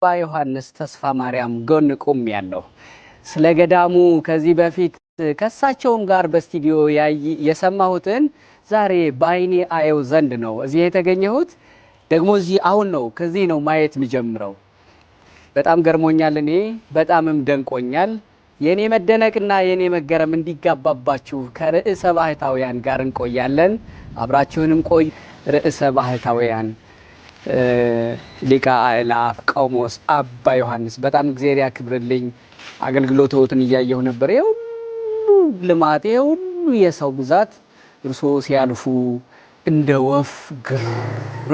ዮሐንስ ተስፋ ማርያም ጎን ቆሜያለሁ። ስለ ገዳሙ ከዚህ በፊት ከእሳቸውም ጋር በስቱዲዮ የሰማሁትን ዛሬ በአይኔ አየው ዘንድ ነው እዚህ የተገኘሁት። ደግሞ እዚህ አሁን ነው ከዚህ ነው ማየት የሚጀምረው። በጣም ገርሞኛል። እኔ በጣምም ደንቆኛል። የኔ መደነቅና የኔ መገረም እንዲጋባባችሁ ከርዕሰ ባህታውያን ጋር እንቆያለን። አብራችሁንም ቆይ። ርዕሰ ባህታውያን ሊቀ አእላፍ ቆሞስ አባ ዮሐንስ በጣም እግዚአብሔር ያክብርልኝ። አገልግሎትዎትን እያየሁ ነበር። ይሄ ሁሉ ልማት፣ ይሄ ሁሉ የሰው ብዛት እርስዎ ሲያልፉ እንደ ወፍ ግር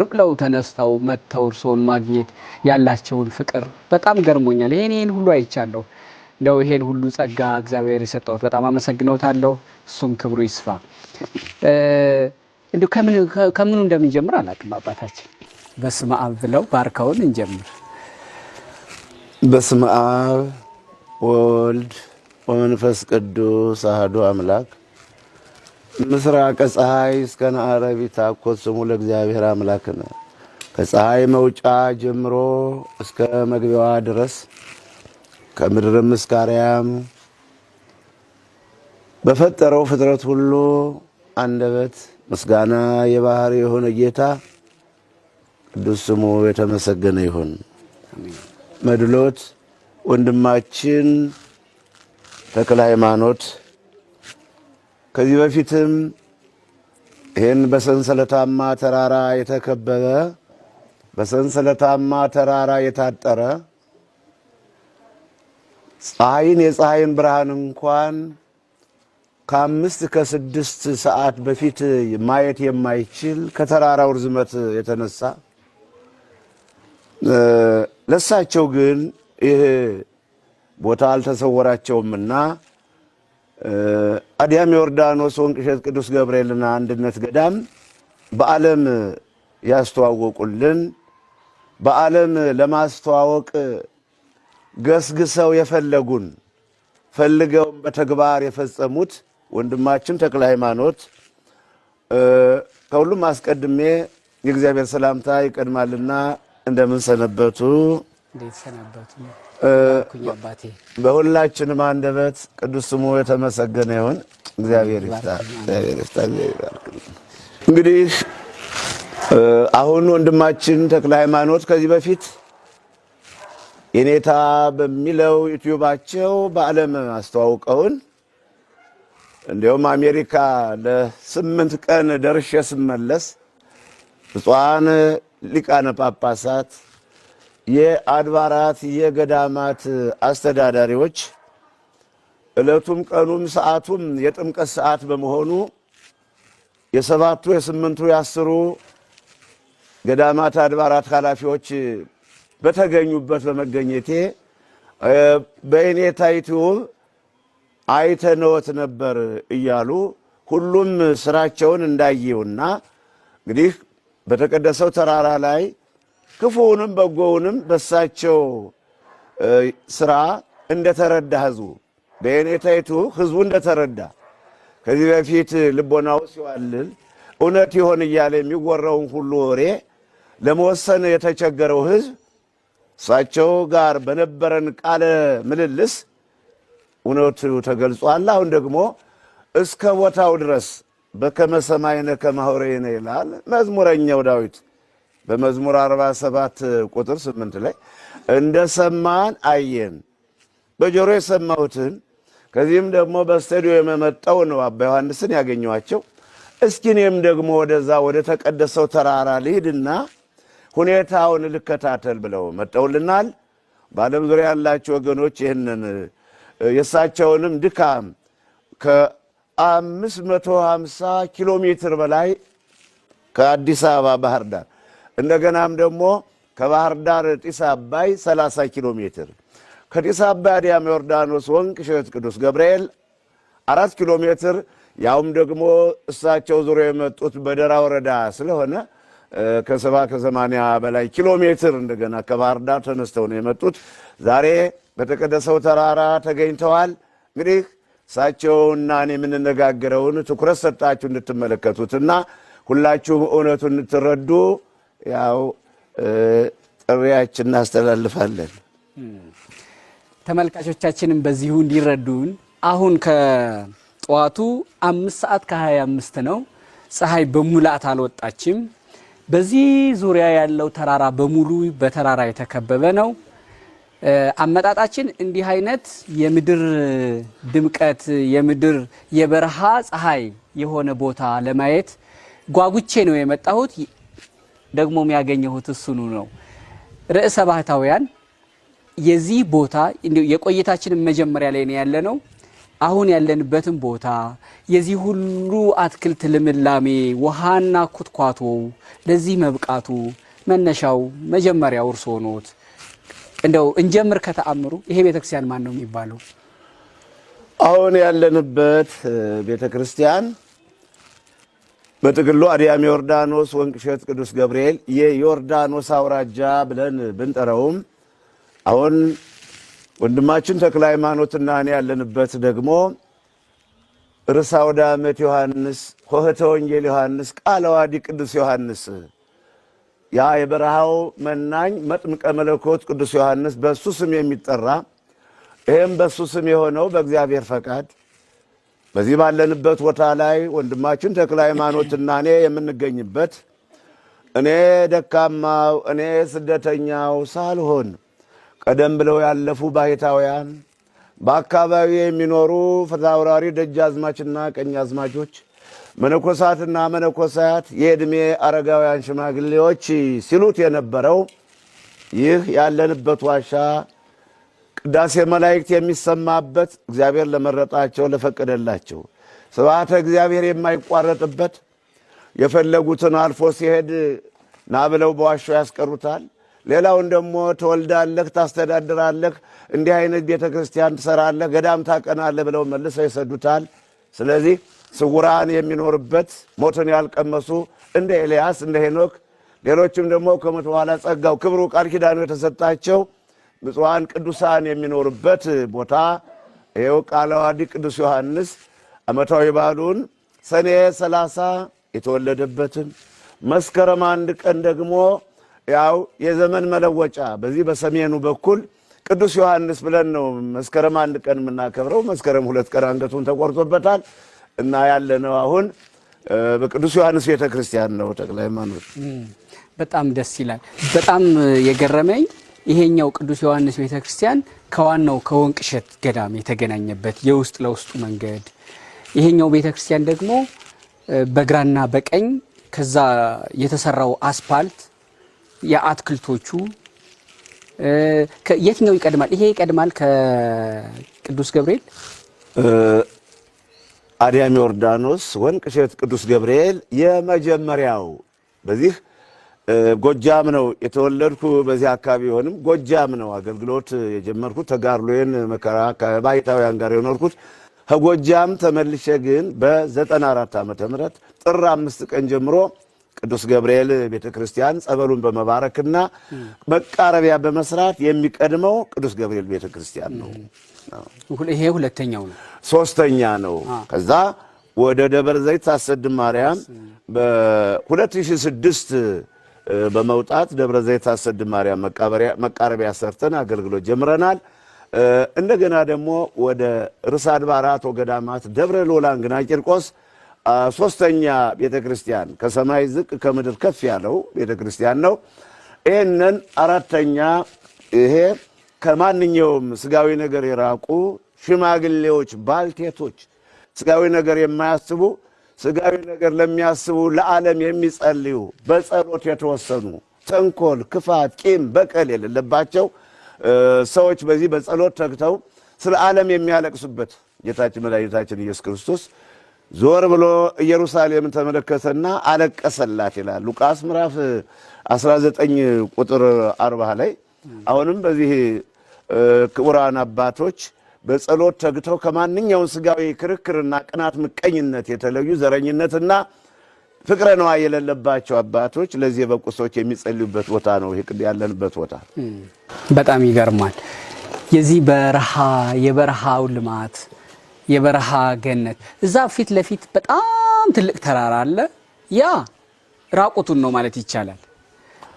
ብለው ተነስተው መጥተው እርስዎን ማግኘት ያላቸውን ፍቅር በጣም ገርሞኛል። ይሄን ሁሉ አይቻለሁ። እንደው ይሄን ሁሉ ጸጋ እግዚአብሔር የሰጠሁት በጣም አመሰግነውታለሁ። እሱም ክብሩ ይስፋ። እንዲሁ ከምኑ እንደምንጀምር አላውቅም። አባታችን በስመ አብ ብለው ባርከውን እንጀምር። በስመ አብ ወወልድ ወመንፈስ ቅዱስ አሐዱ አምላክ። ምስራቀ ፀሐይ እስከ ነዓረብ ይትአኮት ስሙ ለእግዚአብሔር አምላክነ። ከፀሐይ መውጫ ጀምሮ እስከ መግቢያዋ ድረስ ከምድርም እስከ አርያም በፈጠረው ፍጥረት ሁሉ አንደበት ምስጋና የባህሪ የሆነ ጌታ ቅዱስ ስሙ የተመሰገነ ይሁን። መድሎት ወንድማችን ተክለ ሃይማኖት ከዚህ በፊትም ይህን በሰንሰለታማ ተራራ የተከበበ በሰንሰለታማ ተራራ የታጠረ ፀሐይን የፀሐይን ብርሃን እንኳን ከ5 ከ6 ሰዓት በፊት ማየት የማይችል ከተራራው ርዝመት የተነሳ ለሳቸው ግን ይህ ቦታ አልተሰወራቸውምና አዲያም ዮርዳኖስ ወንቅሸት ቅዱስ ገብርኤልና አንድነት ገዳም በዓለም ያስተዋወቁልን በዓለም ለማስተዋወቅ ገስግሰው የፈለጉን ፈልገውም በተግባር የፈጸሙት ወንድማችን ተክለ ሃይማኖት ከሁሉም አስቀድሜ የእግዚአብሔር ሰላምታ ይቀድማልና እንደምን ሰነበቱ? እንዴት ሰነበቱ? አባቴ በሁላችንም አንደበት ቅዱስ ስሙ የተመሰገነ ይሁን። እግዚአብሔር ይፍታ፣ እግዚአብሔር ይፍታ፣ እግዚአብሔር ይባርክ። እንግዲህ አሁን ወንድማችን ተክለ ሃይማኖት ከዚህ በፊት የኔታ በሚለው ዩቲዩባቸው በዓለም አስተዋውቀውን እንዲሁም አሜሪካ ለ8 ቀን ደርሼ ስመለስ ብፁዓን ሊቃነ ጳጳሳት የአድባራት የገዳማት አስተዳዳሪዎች ዕለቱም ቀኑም ሰዓቱም የጥምቀት ሰዓት በመሆኑ የ7ቱ የ8ቱ የ10ሩ ገዳማት አድባራት ኃላፊዎች በተገኙበት በመገኘቴ በየኔታ ዩቲዩብ አይተነዎት ነበር እያሉ ሁሉም ስራቸውን እንዳየውና እንግዲህ በተቀደሰው ተራራ ላይ ክፉውንም በጎውንም በሳቸው ስራ እንደተረዳ ህዝቡ በየኔታ ዩቲዩብ ህዝቡ እንደተረዳ ከዚህ በፊት ልቦናው ሲዋልል እውነት ይሆን እያለ የሚወራውን ሁሉ ወሬ ለመወሰን የተቸገረው ህዝብ እሳቸው ጋር በነበረን ቃለ ምልልስ እውነቱ ተገልጿል። አሁን ደግሞ እስከ ቦታው ድረስ በከመ ሰማይነ ከማሁሬነ ይላል መዝሙረኛው ዳዊት በመዝሙር 47 ቁጥር 8 ላይ እንደሰማን አየን፣ በጆሮ የሰማሁትን ከዚህም ደግሞ በስቱዲዮ የመመጣው ነው አባ ዮሐንስን ያገኘኋቸው። እስኪ እኔም ደግሞ ወደዛ ወደ ተቀደሰው ተራራ ልሂድና ሁኔታውን ልከታተል ብለው መጠውልናል። በዓለም ዙሪያ ያላችሁ ወገኖች ይህንን የእሳቸውንም ድካም ከ550 ኪሎ ሜትር በላይ ከአዲስ አበባ ባህር ዳር እንደገናም ደግሞ ከባህር ዳር ጢስ አባይ 30 ኪሎ ሜትር ከጢስ አባይ አዲያም ዮርዳኖስ ወንቅ እሸት ቅዱስ ገብርኤል 4 ኪሎ ሜትር ያውም ደግሞ እሳቸው ዙሪያ የመጡት በደራ ወረዳ ስለሆነ ከ70 ከ80 በላይ ኪሎ ሜትር እንደገና ከባህር ዳር ተነስተው ነው የመጡት። ዛሬ በተቀደሰው ተራራ ተገኝተዋል። እንግዲህ እሳቸውና እኔ የምንነጋገረውን ትኩረት ሰጣችሁ እንድትመለከቱትና ሁላችሁም እውነቱን እንድትረዱ ያው ጥሪያችን እናስተላልፋለን። ተመልካቾቻችንም በዚሁ እንዲረዱን አሁን ከጠዋቱ 5 ሰዓት ከ25 ነው። ፀሐይ በሙላት አልወጣችም። በዚህ ዙሪያ ያለው ተራራ በሙሉ በተራራ የተከበበ ነው። አመጣጣችን እንዲህ አይነት የምድር ድምቀት፣ የምድር የበረሃ ፀሐይ የሆነ ቦታ ለማየት ጓጉቼ ነው የመጣሁት። ደግሞም ያገኘሁት እሱኑ ነው። ርዕሰ ባህታውያን፣ የዚህ ቦታ እንዲሁ የቆይታችንን መጀመሪያ ላይ ነው ያለነው። አሁን ያለንበትን ቦታ፣ የዚህ ሁሉ አትክልት ልምላሜ፣ ውሃና ኩትኳቶ ለዚህ መብቃቱ መነሻው መጀመሪያው እርስዎ ኖት። እንደው እንጀምር ከተአምሩ። ይሄ ቤተክርስቲያን ማን ነው የሚባለው? አሁን ያለንበት ቤተ ክርስቲያን በጥቅሉ አድያም ዮርዳኖስ ወንቅሸት ቅዱስ ገብርኤል የዮርዳኖስ አውራጃ ብለን ብንጠራውም፣ አሁን ወንድማችን ተክለ ሃይማኖትና እኔ ያለንበት ደግሞ ርዕሰ አውደ ዓመት ዮሐንስ፣ ሆህተ ወንጌል ዮሐንስ፣ ቃለ ዓዋዲ ቅዱስ ዮሐንስ፣ ያ የበረሃው መናኝ መጥምቀ መለኮት ቅዱስ ዮሐንስ በእሱ ስም የሚጠራ፣ ይህም በእሱ ስም የሆነው በእግዚአብሔር ፈቃድ በዚህ ባለንበት ቦታ ላይ ወንድማችን ተክለ ሃይማኖትና እኔ የምንገኝበት፣ እኔ ደካማው፣ እኔ ስደተኛው ሳልሆን ቀደም ብለው ያለፉ ባሕታውያን፣ በአካባቢው የሚኖሩ ፊታውራሪ ደጃዝማችና ቀኛዝማቾች፣ መነኮሳትና መነኮሳት፣ የዕድሜ አረጋውያን ሽማግሌዎች ሲሉት የነበረው ይህ ያለንበት ዋሻ ቅዳሴ መላእክት የሚሰማበት፣ እግዚአብሔር ለመረጣቸው ለፈቀደላቸው ስብሐተ እግዚአብሔር የማይቋረጥበት፣ የፈለጉትን አልፎ ሲሄድ ና ብለው በዋሻው ያስቀሩታል። ሌላውን ደግሞ ትወልዳለህ፣ ታስተዳድራለህ፣ እንዲህ አይነት ቤተ ክርስቲያን ትሰራለህ፣ ገዳም ታቀናለህ ብለው መልሰው ይሰዱታል። ስለዚህ ስውራን የሚኖርበት፣ ሞትን ያልቀመሱ እንደ ኤልያስ፣ እንደ ሄኖክ፣ ሌሎችም ደግሞ ከሞት በኋላ ጸጋው፣ ክብሩ፣ ቃል ኪዳኑ የተሰጣቸው ብፁዓን ቅዱሳን የሚኖሩበት ቦታ ይኸው ቃለ ዓዋዲ ቅዱስ ዮሐንስ ዓመታዊ በዓሉን ሰኔ 30 የተወለደበትን፣ መስከረም 1 ቀን ደግሞ ያው የዘመን መለወጫ በዚህ በሰሜኑ በኩል ቅዱስ ዮሐንስ ብለን ነው መስከረም 1 ቀን የምናከብረው። መስከረም 2 ቀን አንገቱን ተቆርጦበታል እና ያለነው አሁን በቅዱስ ዮሐንስ ቤተ ክርስቲያን ነው። ተክለ ሃይማኖት። በጣም ደስ ይላል። በጣም የገረመኝ ይሄኛው ቅዱስ ዮሐንስ ቤተ ክርስቲያን ከዋናው ከወንቅሸት ገዳም የተገናኘበት የውስጥ ለውስጡ መንገድ፣ ይሄኛው ቤተ ክርስቲያን ደግሞ በግራና በቀኝ ከዛ የተሰራው አስፓልት፣ የአትክልቶቹ፣ የትኛው ይቀድማል? ይሄ ይቀድማል ከቅዱስ ገብርኤል? አድያም ዮርዳኖስ ወንቅሸት ቅዱስ ገብርኤል የመጀመሪያው በዚህ ጎጃም ነው የተወለድኩ። በዚህ አካባቢ ሆንም ጎጃም ነው አገልግሎት የጀመርኩት። ተጋድሎዬን መከራ ከባሕታውያን ጋር የኖርኩት ከጎጃም ተመልሼ ግን በ94 ዓመተ ምህረት ጥር 5 ቀን ጀምሮ ቅዱስ ገብርኤል ቤተ ክርስቲያን ጸበሉን በመባረክና መቃረቢያ በመስራት የሚቀድመው ቅዱስ ገብርኤል ቤተ ክርስቲያን ነው። ይሄ ሁለተኛው ነው። ሶስተኛ ነው። ከዛ ወደ ደብረ ዘይት አሰድም ማርያም በ2006 በመውጣት ደብረ ዘይት አሰድም ማርያም መቃረቢያ ሰርተን አገልግሎት ጀምረናል። እንደገና ደግሞ ወደ ርዕሰ አድባራት ወገዳማት ደብረ ሎላንግና ቂርቆስ ሶስተኛ ቤተ ክርስቲያን፣ ከሰማይ ዝቅ ከምድር ከፍ ያለው ቤተ ክርስቲያን ነው። ይህንን አራተኛ፣ ይሄ ከማንኛውም ስጋዊ ነገር የራቁ ሽማግሌዎች፣ ባልቴቶች፣ ስጋዊ ነገር የማያስቡ፣ ስጋዊ ነገር ለሚያስቡ ለዓለም የሚጸልዩ፣ በጸሎት የተወሰኑ፣ ተንኮል፣ ክፋት፣ ቂም፣ በቀል የሌለባቸው ሰዎች በዚህ በጸሎት ተግተው ስለ ዓለም የሚያለቅሱበት፣ ጌታችን መድኃኒታችን ኢየሱስ ክርስቶስ ዞር ብሎ ኢየሩሳሌምን ተመለከተና አለቀሰላት ይላል ሉቃስ ምዕራፍ 19 ቁጥር 40 ላይ። አሁንም በዚህ ክቡራን አባቶች በጸሎት ተግተው ከማንኛውም ስጋዊ ክርክርና ቅናት፣ ምቀኝነት የተለዩ፣ ዘረኝነትና ፍቅረ ነዋይ የሌለባቸው አባቶች፣ ለዚህ የበቁ ሰዎች የሚጸልዩበት ቦታ ነው ይሄ ያለንበት ቦታ። በጣም ይገርማል። የዚህ በረሃ የበረሃው ልማት፣ የበረሃ ገነት፣ እዛ ፊት ለፊት በጣም ትልቅ ተራራ አለ። ያ ራቁቱን ነው ማለት ይቻላል።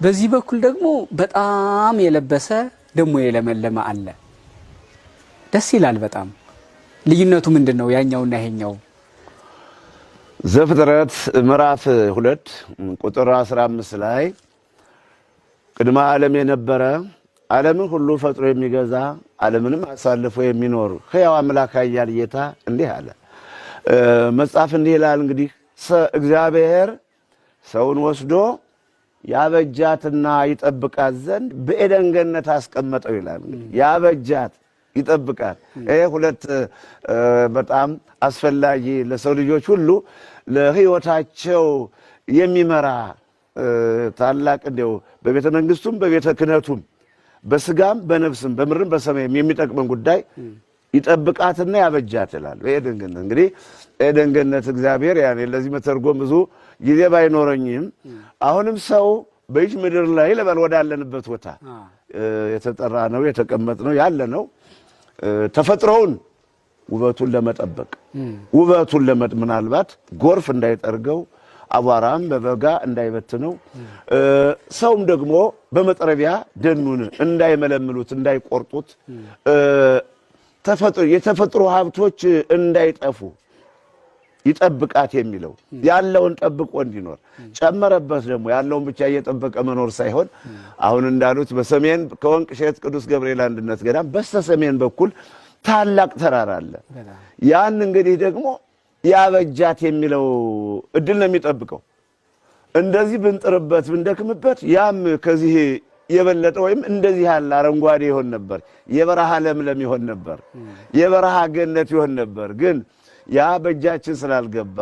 በዚህ በኩል ደግሞ በጣም የለበሰ ደግሞ የለመለመ አለ። ደስ ይላል በጣም። ልዩነቱ ምንድን ነው ያኛውና ይሄኛው? ዘፍጥረት ምዕራፍ 2 ቁጥር 15 ላይ ቅድመ ዓለም የነበረ ዓለምን ሁሉ ፈጥሮ የሚገዛ ዓለምንም አሳልፎ የሚኖር ሕያው አምላክ ኃያል ጌታ እንዲህ አለ። መጽሐፍ እንዲህ ይላል። እንግዲህ እግዚአብሔር ሰውን ወስዶ ያበጃትና ይጠብቃት ዘንድ በኤደን ገነት አስቀመጠው ይላል። እንግዲህ ያበጃት ይጠብቃት። ይሄ ሁለት በጣም አስፈላጊ ለሰው ልጆች ሁሉ ለሕይወታቸው የሚመራ ታላቅ እንደው በቤተ መንግስቱም በቤተ ክህነቱም በስጋም በነፍስም በምድርም በሰማይም የሚጠቅመን ጉዳይ ይጠብቃትና ያበጃት ይላል። ኤደን ገነት እንግዲህ ኤደን ገነት እግዚአብሔር ያኔ ለዚህ መተርጎም ብዙ ጊዜ ባይኖረኝም አሁንም ሰው በይች ምድር ላይ ለበል ወዳለንበት ቦታ የተጠራ ነው የተቀመጥ ነው ያለ ነው። ተፈጥሮውን ውበቱን ለመጠበቅ ውበቱን ለመጥ ምናልባት ጎርፍ እንዳይጠርገው አቧራም በበጋ እንዳይበትነው ሰውም ደግሞ በመጥረቢያ ደኑን እንዳይመለምሉት እንዳይቆርጡት የተፈጥሮ ሀብቶች እንዳይጠፉ ይጠብቃት የሚለው ያለውን ጠብቆ እንዲኖር ጨመረበት። ደግሞ ያለውን ብቻ እየጠበቀ መኖር ሳይሆን አሁን እንዳሉት በሰሜን ከወንቅ እሸት ቅዱስ ገብርኤል አንድነት ገዳም በስተሰሜን በኩል ታላቅ ተራራ አለ። ያን እንግዲህ ደግሞ ያበጃት የሚለው እድል ነው የሚጠብቀው። እንደዚህ ብንጥርበት ብንደክምበት ያም ከዚህ የበለጠ ወይም እንደዚህ ያለ አረንጓዴ ይሆን ነበር፣ የበረሃ ለምለም ይሆን ነበር፣ የበረሃ ገነት ይሆን ነበር። ግን ያ በእጃችን ስላልገባ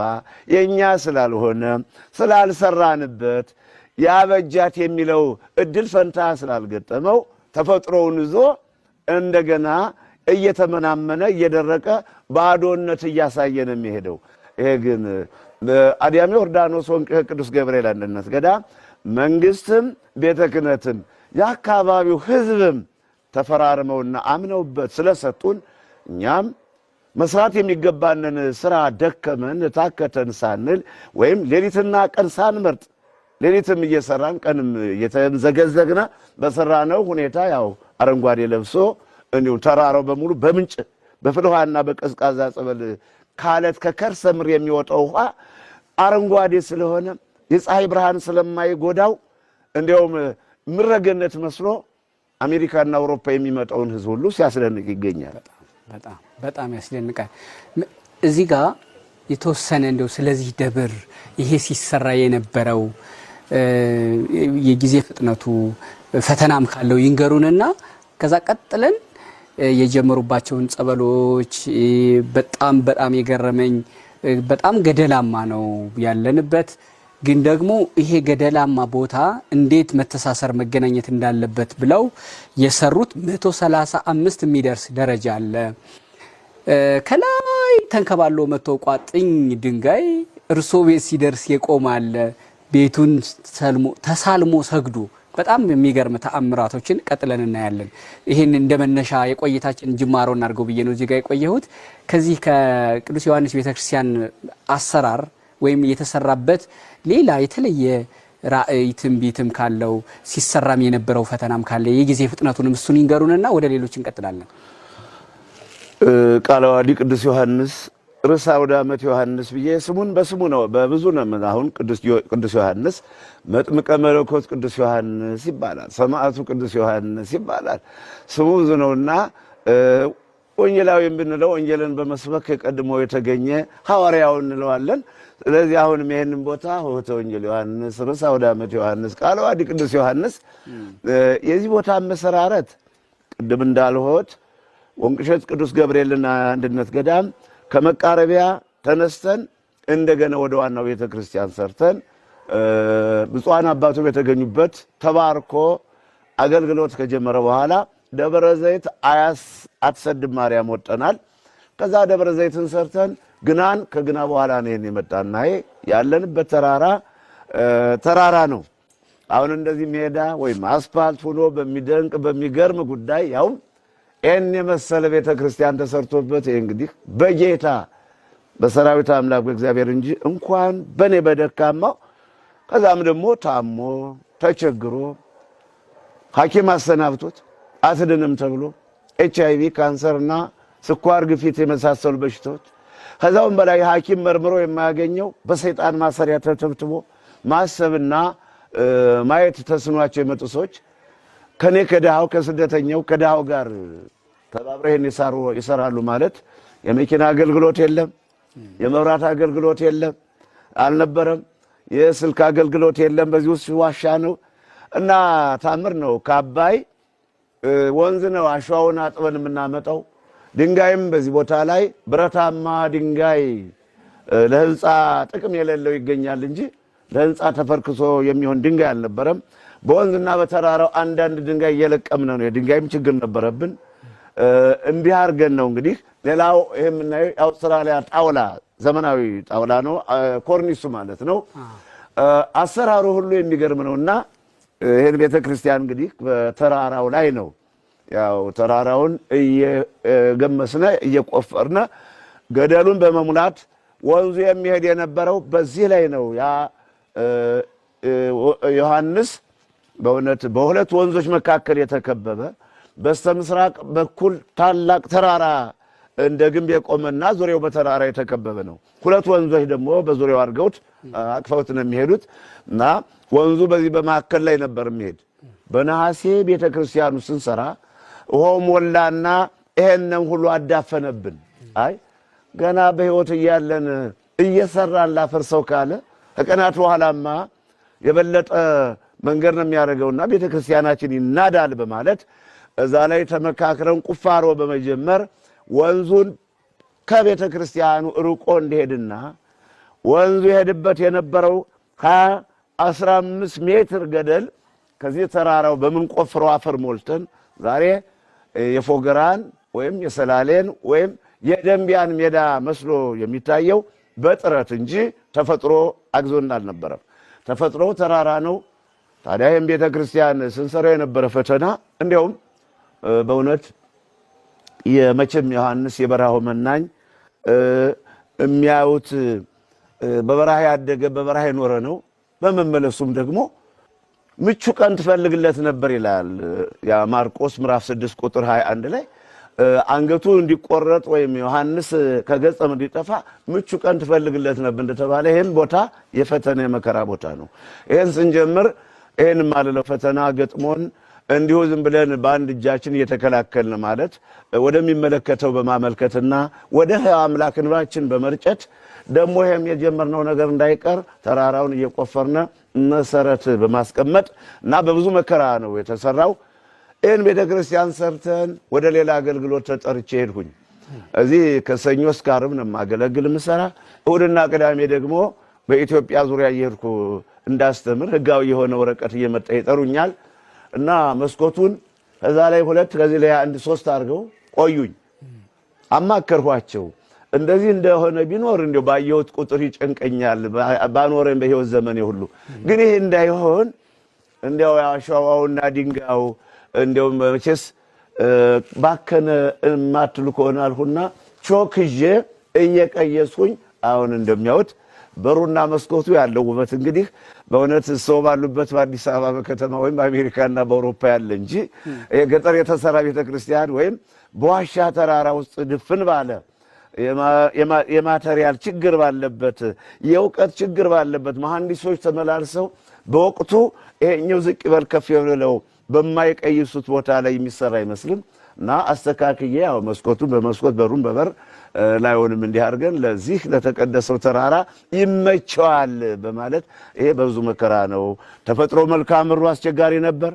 የኛ ስላልሆነ ስላልሰራንበት ያበጃት የሚለው እድል ፈንታ ስላልገጠመው ተፈጥሮውን ይዞ እንደገና እየተመናመነ እየደረቀ ባዶነት እያሳየ ነው የሚሄደው። ይሄ ግን አድያሜ ዮርዳኖስ ወንቅ ቅዱስ ገብርኤል አንድነት ገዳም መንግስትም ቤተ ክህነትም የአካባቢው ሕዝብም ተፈራርመውና አምነውበት ስለሰጡን እኛም መስራት የሚገባንን ስራ ደከመን ታከተን ሳንል ወይም ሌሊትና ቀን ሳንመርጥ ሌሊትም እየሰራን ቀንም እየተንዘገዘግና በሰራነው ሁኔታ ያው አረንጓዴ ለብሶ እንዲሁ ተራራው በሙሉ በምንጭ በፍል ውሃና በቀዝቃዛ ጸበል ካለት ከከርሰ ምድር የሚወጣው ውሃ አረንጓዴ ስለሆነ የፀሐይ ብርሃን ስለማይጎዳው እንዲያውም ምረገነት መስሎ አሜሪካና አውሮፓ የሚመጣውን ህዝብ ሁሉ ሲያስደንቅ ይገኛል። በጣም በጣም ያስደንቃል። እዚህ ጋር የተወሰነ እንደው ስለዚህ ደብር ይሄ ሲሰራ የነበረው የጊዜ ፍጥነቱ ፈተናም ካለው ይንገሩንና ከዛ ቀጥለን የጀመሩባቸውን ጸበሎች በጣም በጣም የገረመኝ በጣም ገደላማ ነው ያለንበት፣ ግን ደግሞ ይሄ ገደላማ ቦታ እንዴት መተሳሰር መገናኘት እንዳለበት ብለው የሰሩት 135 የሚደርስ ደረጃ አለ። ከላይ ተንከባሎ መጥቶ ቋጥኝ ድንጋይ እርሶ ቤት ሲደርስ የቆመ አለ። ቤቱን ተሳልሞ ሰግዶ በጣም የሚገርም ተአምራቶችን ቀጥለን እናያለን። ይህን እንደ መነሻ የቆይታችን ጅማሮ እናድርገው ብዬ ነው እዚህ ጋር የቆየሁት። ከዚህ ከቅዱስ ዮሐንስ ቤተክርስቲያን አሰራር ወይም የተሰራበት ሌላ የተለየ ራእይ ትንቢትም ካለው ሲሰራም የነበረው ፈተናም ካለ የጊዜ ፍጥነቱንም እሱን ይንገሩንና ወደ ሌሎች እንቀጥላለን። ቃለ ዓዋዲ ቅዱስ ዮሐንስ ርዕሰ አውደ ዓመት ዮሐንስ ብዬ ስሙን በስሙ ነው በብዙ ነው። አሁን ቅዱስ ዮሐንስ መጥምቀ መለኮት ቅዱስ ዮሐንስ ይባላል። ሰማዕቱ ቅዱስ ዮሐንስ ይባላል። ስሙ ብዙ ነውና ወንጌላዊ ብንለው ወንጌልን በመስበክ ቀድሞ የተገኘ ሐዋርያው እንለዋለን። ስለዚህ አሁንም ይህንን ቦታ ሆህተ ወንጌል ዮሐንስ፣ ርዕሰ አውደ ዓመት ዮሐንስ፣ ቃለ ዓዋዲ ቅዱስ ዮሐንስ የዚህ ቦታ መሰራረት ቅድም እንዳልሆት ወንቅሸት ቅዱስ ገብርኤልና አንድነት ገዳም ከመቃረቢያ ተነስተን እንደገና ወደ ዋናው ቤተ ክርስቲያን ሰርተን ብፁዓን አባቶች የተገኙበት ተባርኮ አገልግሎት ከጀመረ በኋላ ደብረ ዘይት አያስ አትሰድብ ማርያም ወጠናል። ከዛ ደብረ ዘይትን ሰርተን ግናን ከግና በኋላ ነው የመጣና ያለንበት ተራራ ተራራ ነው። አሁን እንደዚህ ሜዳ ወይም አስፋልት ሆኖ በሚደንቅ በሚገርም ጉዳይ ያውም ይህን የመሰለ ቤተ ክርስቲያን ተሰርቶበት ይህ እንግዲህ በጌታ በሰራዊት አምላክ በእግዚአብሔር እንጂ እንኳን በእኔ በደካማው ከዛም ደግሞ ታሞ ተቸግሮ ሐኪም አሰናብቶት አትድንም ተብሎ HIV፣ ካንሰርና ስኳር፣ ግፊት የመሳሰሉ በሽታዎች ከዛውም በላይ ሐኪም መርምሮ የማያገኘው በሰይጣን ማሰሪያ ተተብትቦ ማሰብና ማየት ተስኗቸው የመጡ ሰዎች ከኔ ከድሃው ከስደተኛው ከድሃው ጋር ተባብረው ይሄን ይሰራሉ ማለት የመኪና አገልግሎት የለም፣ የመብራት አገልግሎት የለም አልነበረም፣ የስልክ አገልግሎት የለም። በዚህ ውስጥ ዋሻ ነው እና ታምር ነው። ከአባይ ወንዝ ነው አሸዋውን አጥበን የምናመጣው። ድንጋይም በዚህ ቦታ ላይ ብረታማ ድንጋይ ለህንፃ ጥቅም የሌለው ይገኛል እንጂ ለህንፃ ተፈርክሶ የሚሆን ድንጋይ አልነበረም። በወንዝና በተራራው አንዳንድ ድንጋይ እየለቀምን ነው። የድንጋይም ችግር ነበረብን። እንዲህ አድርገን ነው እንግዲህ። ሌላው ይሄ የምናየው የአውስትራሊያ ጣውላ ዘመናዊ ጣውላ ነው፣ ኮርኒሱ ማለት ነው። አሰራሩ ሁሉ የሚገርም ነውና ይህን ቤተ ክርስቲያን እንግዲህ በተራራው ላይ ነው። ያው ተራራውን እየገመስነ እየቆፈርነ ገደሉን በመሙላት ወንዙ የሚሄድ የነበረው በዚህ ላይ ነው። ያ ዮሐንስ በእውነት በሁለት ወንዞች መካከል የተከበበ በስተ ምስራቅ በኩል ታላቅ ተራራ እንደ ግንብ የቆመና ዙሪያው በተራራ የተከበበ ነው። ሁለት ወንዞች ደግሞ በዙሪያው አድርገውት አቅፈውት ነው የሚሄዱት እና ወንዙ በዚህ በመካከል ላይ ነበር የሚሄድ። በነሐሴ ቤተ ክርስቲያኑ ስንሰራ ውሃው ሞላና ይሄንን ሁሉ አዳፈነብን። አይ ገና በሕይወት እያለን እየሰራን ላፈርሰው ካለ ከቀናት በኋላማ የበለጠ መንገድ ነው የሚያደርገውና ቤተ ክርስቲያናችን ይናዳል በማለት እዛ ላይ ተመካክረን ቁፋሮ በመጀመር ወንዙን ከቤተ ክርስቲያኑ ርቆ እንዲሄድና ወንዙ የሄድበት የነበረው 15 ሜትር ገደል ከዚህ ተራራው በምንቆፍረው አፈር ሞልተን ዛሬ የፎገራን ወይም የሰላሌን ወይም የደንቢያን ሜዳ መስሎ የሚታየው በጥረት እንጂ ተፈጥሮ አግዞን አልነበረም። ተፈጥሮ ተራራ ነው። ታዲያ ይህም ቤተ ክርስቲያን ስንሰራው የነበረ ፈተና እንዲያውም በእውነት የመቼም ዮሐንስ የበረሃው መናኝ የሚያዩት በበረሃ ያደገ በበረሃ የኖረ ነው። በመመለሱም ደግሞ ምቹ ቀን ትፈልግለት ነበር ይላል። ያ ማርቆስ ምዕራፍ 6 ቁጥር 21 ላይ አንገቱ እንዲቆረጥ ወይም ዮሐንስ ከገጸ እንዲጠፋ ምቹ ቀን ትፈልግለት ነበር እንደተባለ ይህን ቦታ የፈተና የመከራ ቦታ ነው። ይህን ስንጀምር ይህን ማልለው ፈተና ገጥሞን እንዲሁ ዝም ብለን በአንድ እጃችን እየተከላከልን ማለት ወደሚመለከተው በማመልከትና ወደ ሕያው አምላክ እንባችን በመርጨት ደግሞ ይሄም የጀመርነው ነገር እንዳይቀር ተራራውን እየቆፈርነ መሰረት በማስቀመጥ እና በብዙ መከራ ነው የተሰራው። ይህን ቤተ ክርስቲያን ሰርተን ወደ ሌላ አገልግሎት ተጠርቼ ሄድኩኝ። እዚህ ከሰኞ እስከ ዓርብ ነው የማገለግል የምሰራ። እሑድና ቅዳሜ ደግሞ በኢትዮጵያ ዙሪያ እየሄድኩ እንዳስተምር ህጋዊ የሆነ ወረቀት እየመጣ ይጠሩኛል። እና መስኮቱን ከዛ ላይ ሁለት ከዚህ ላይ አንድ ሶስት አድርገው ቆዩኝ። አማከርኋቸው። እንደዚህ እንደሆነ ቢኖር እንደው ባየሁት ቁጥር ይጨንቀኛል ባኖረኝ በህይወት ዘመኔ ሁሉ። ግን ይሄ እንዳይሆን እንዲያው አሸዋውና ድንጋዩ እንዲያው መቼስ ባከነ የማትሉ ከሆነ አልሁና ቾክ ይዤ እየቀየስኩኝ አሁን እንደሚያዩት በሩና መስኮቱ ያለው ውበት እንግዲህ በእውነት ሰው ባሉበት በአዲስ አበባ በከተማ ወይም በአሜሪካና በአውሮፓ ያለ እንጂ የገጠር የተሰራ ቤተክርስቲያን ወይም በዋሻ ተራራ ውስጥ ድፍን ባለ የማቴሪያል ችግር ባለበት የእውቀት ችግር ባለበት መሐንዲሶች ተመላልሰው በወቅቱ ይሄኛው ዝቅ ይበል ከፍ ይበለው በማይቀይሱት ቦታ ላይ የሚሰራ አይመስልም። እና አስተካክዬ ያው መስኮቱን በመስኮት በሩን በበር ላይሆንም እንዲህ አድርገን ለዚህ ለተቀደሰው ተራራ ይመቸዋል በማለት ይሄ በብዙ መከራ ነው። ተፈጥሮ መልክዓ ምድሩ አስቸጋሪ ነበር።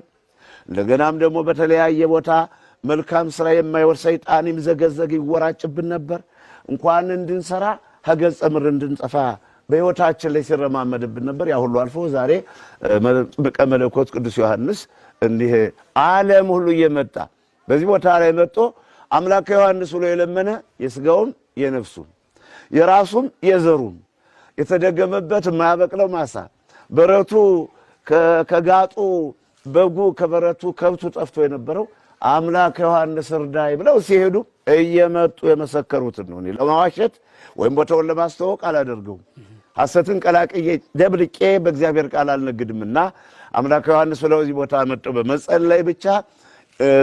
እንደገናም ደግሞ በተለያየ ቦታ መልካም ስራ የማይወድ ሰይጣን ይምዘገዘግ ይወራጭብን ነበር። እንኳን እንድንሰራ ከገጸ ምድር እንድንጠፋ በሕይወታችን ላይ ሲረማመድብን ነበር። ያ ሁሉ አልፎ ዛሬ መጥምቀ መለኮት ቅዱስ ዮሐንስ እንዲህ ዓለም ሁሉ እየመጣ በዚህ ቦታ ላይ መጥቶ አምላከ ዮሐንስ ብሎ የለመነ የስጋውም የነፍሱም የራሱም የዘሩም የተደገመበት የማያበቅለው ማሳ በረቱ ከጋጡ በጉ ከበረቱ ከብቱ ጠፍቶ የነበረው አምላከ ዮሐንስ እርዳይ ብለው ሲሄዱ እየመጡ የመሰከሩትን ነው። እኔ ለማዋሸት ወይም ቦታውን ለማስተዋወቅ አላደርገውም። ሐሰትን ቀላቅዬ ደብልቄ በእግዚአብሔር ቃል አልነግድምና አምላከ ዮሐንስ ብለው እዚህ ቦታ መጥተው በመጸለይ ብቻ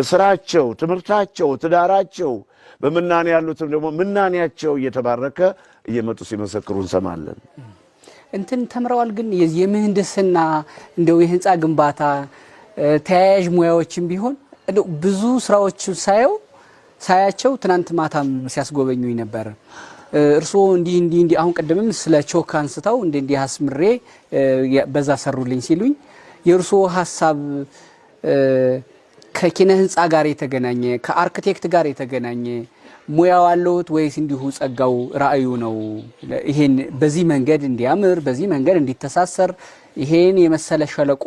ስራቸው፣ ትምህርታቸው፣ ትዳራቸው በምናኔ ያሉትም ደግሞ ምናኔያቸው እየተባረከ እየመጡ ሲመሰክሩ እንሰማለን። እንትን ተምረዋል። ግን የምህንድስና እንደው የህንፃ ግንባታ ተያያዥ ሙያዎችም ቢሆን እንደው ብዙ ስራዎች ሳያቸው ትናንት ማታም ሲያስጎበኙኝ ነበር። እርስዎ እንዲህ እንዲህ እንዲህ አሁን ቅድምም ስለ ቾክ አንስተው እንዲህ እንዲህ አስምሬ በዛ ሰሩልኝ ሲሉኝ የእርስዎ ሀሳብ ከኪነ ህንፃ ጋር የተገናኘ ከአርክቴክት ጋር የተገናኘ ሙያው አለዎት ወይስ እንዲሁ ጸጋው ራእዩ ነው? ይሄን በዚህ መንገድ እንዲያምር በዚህ መንገድ እንዲተሳሰር ይሄን የመሰለ ሸለቆ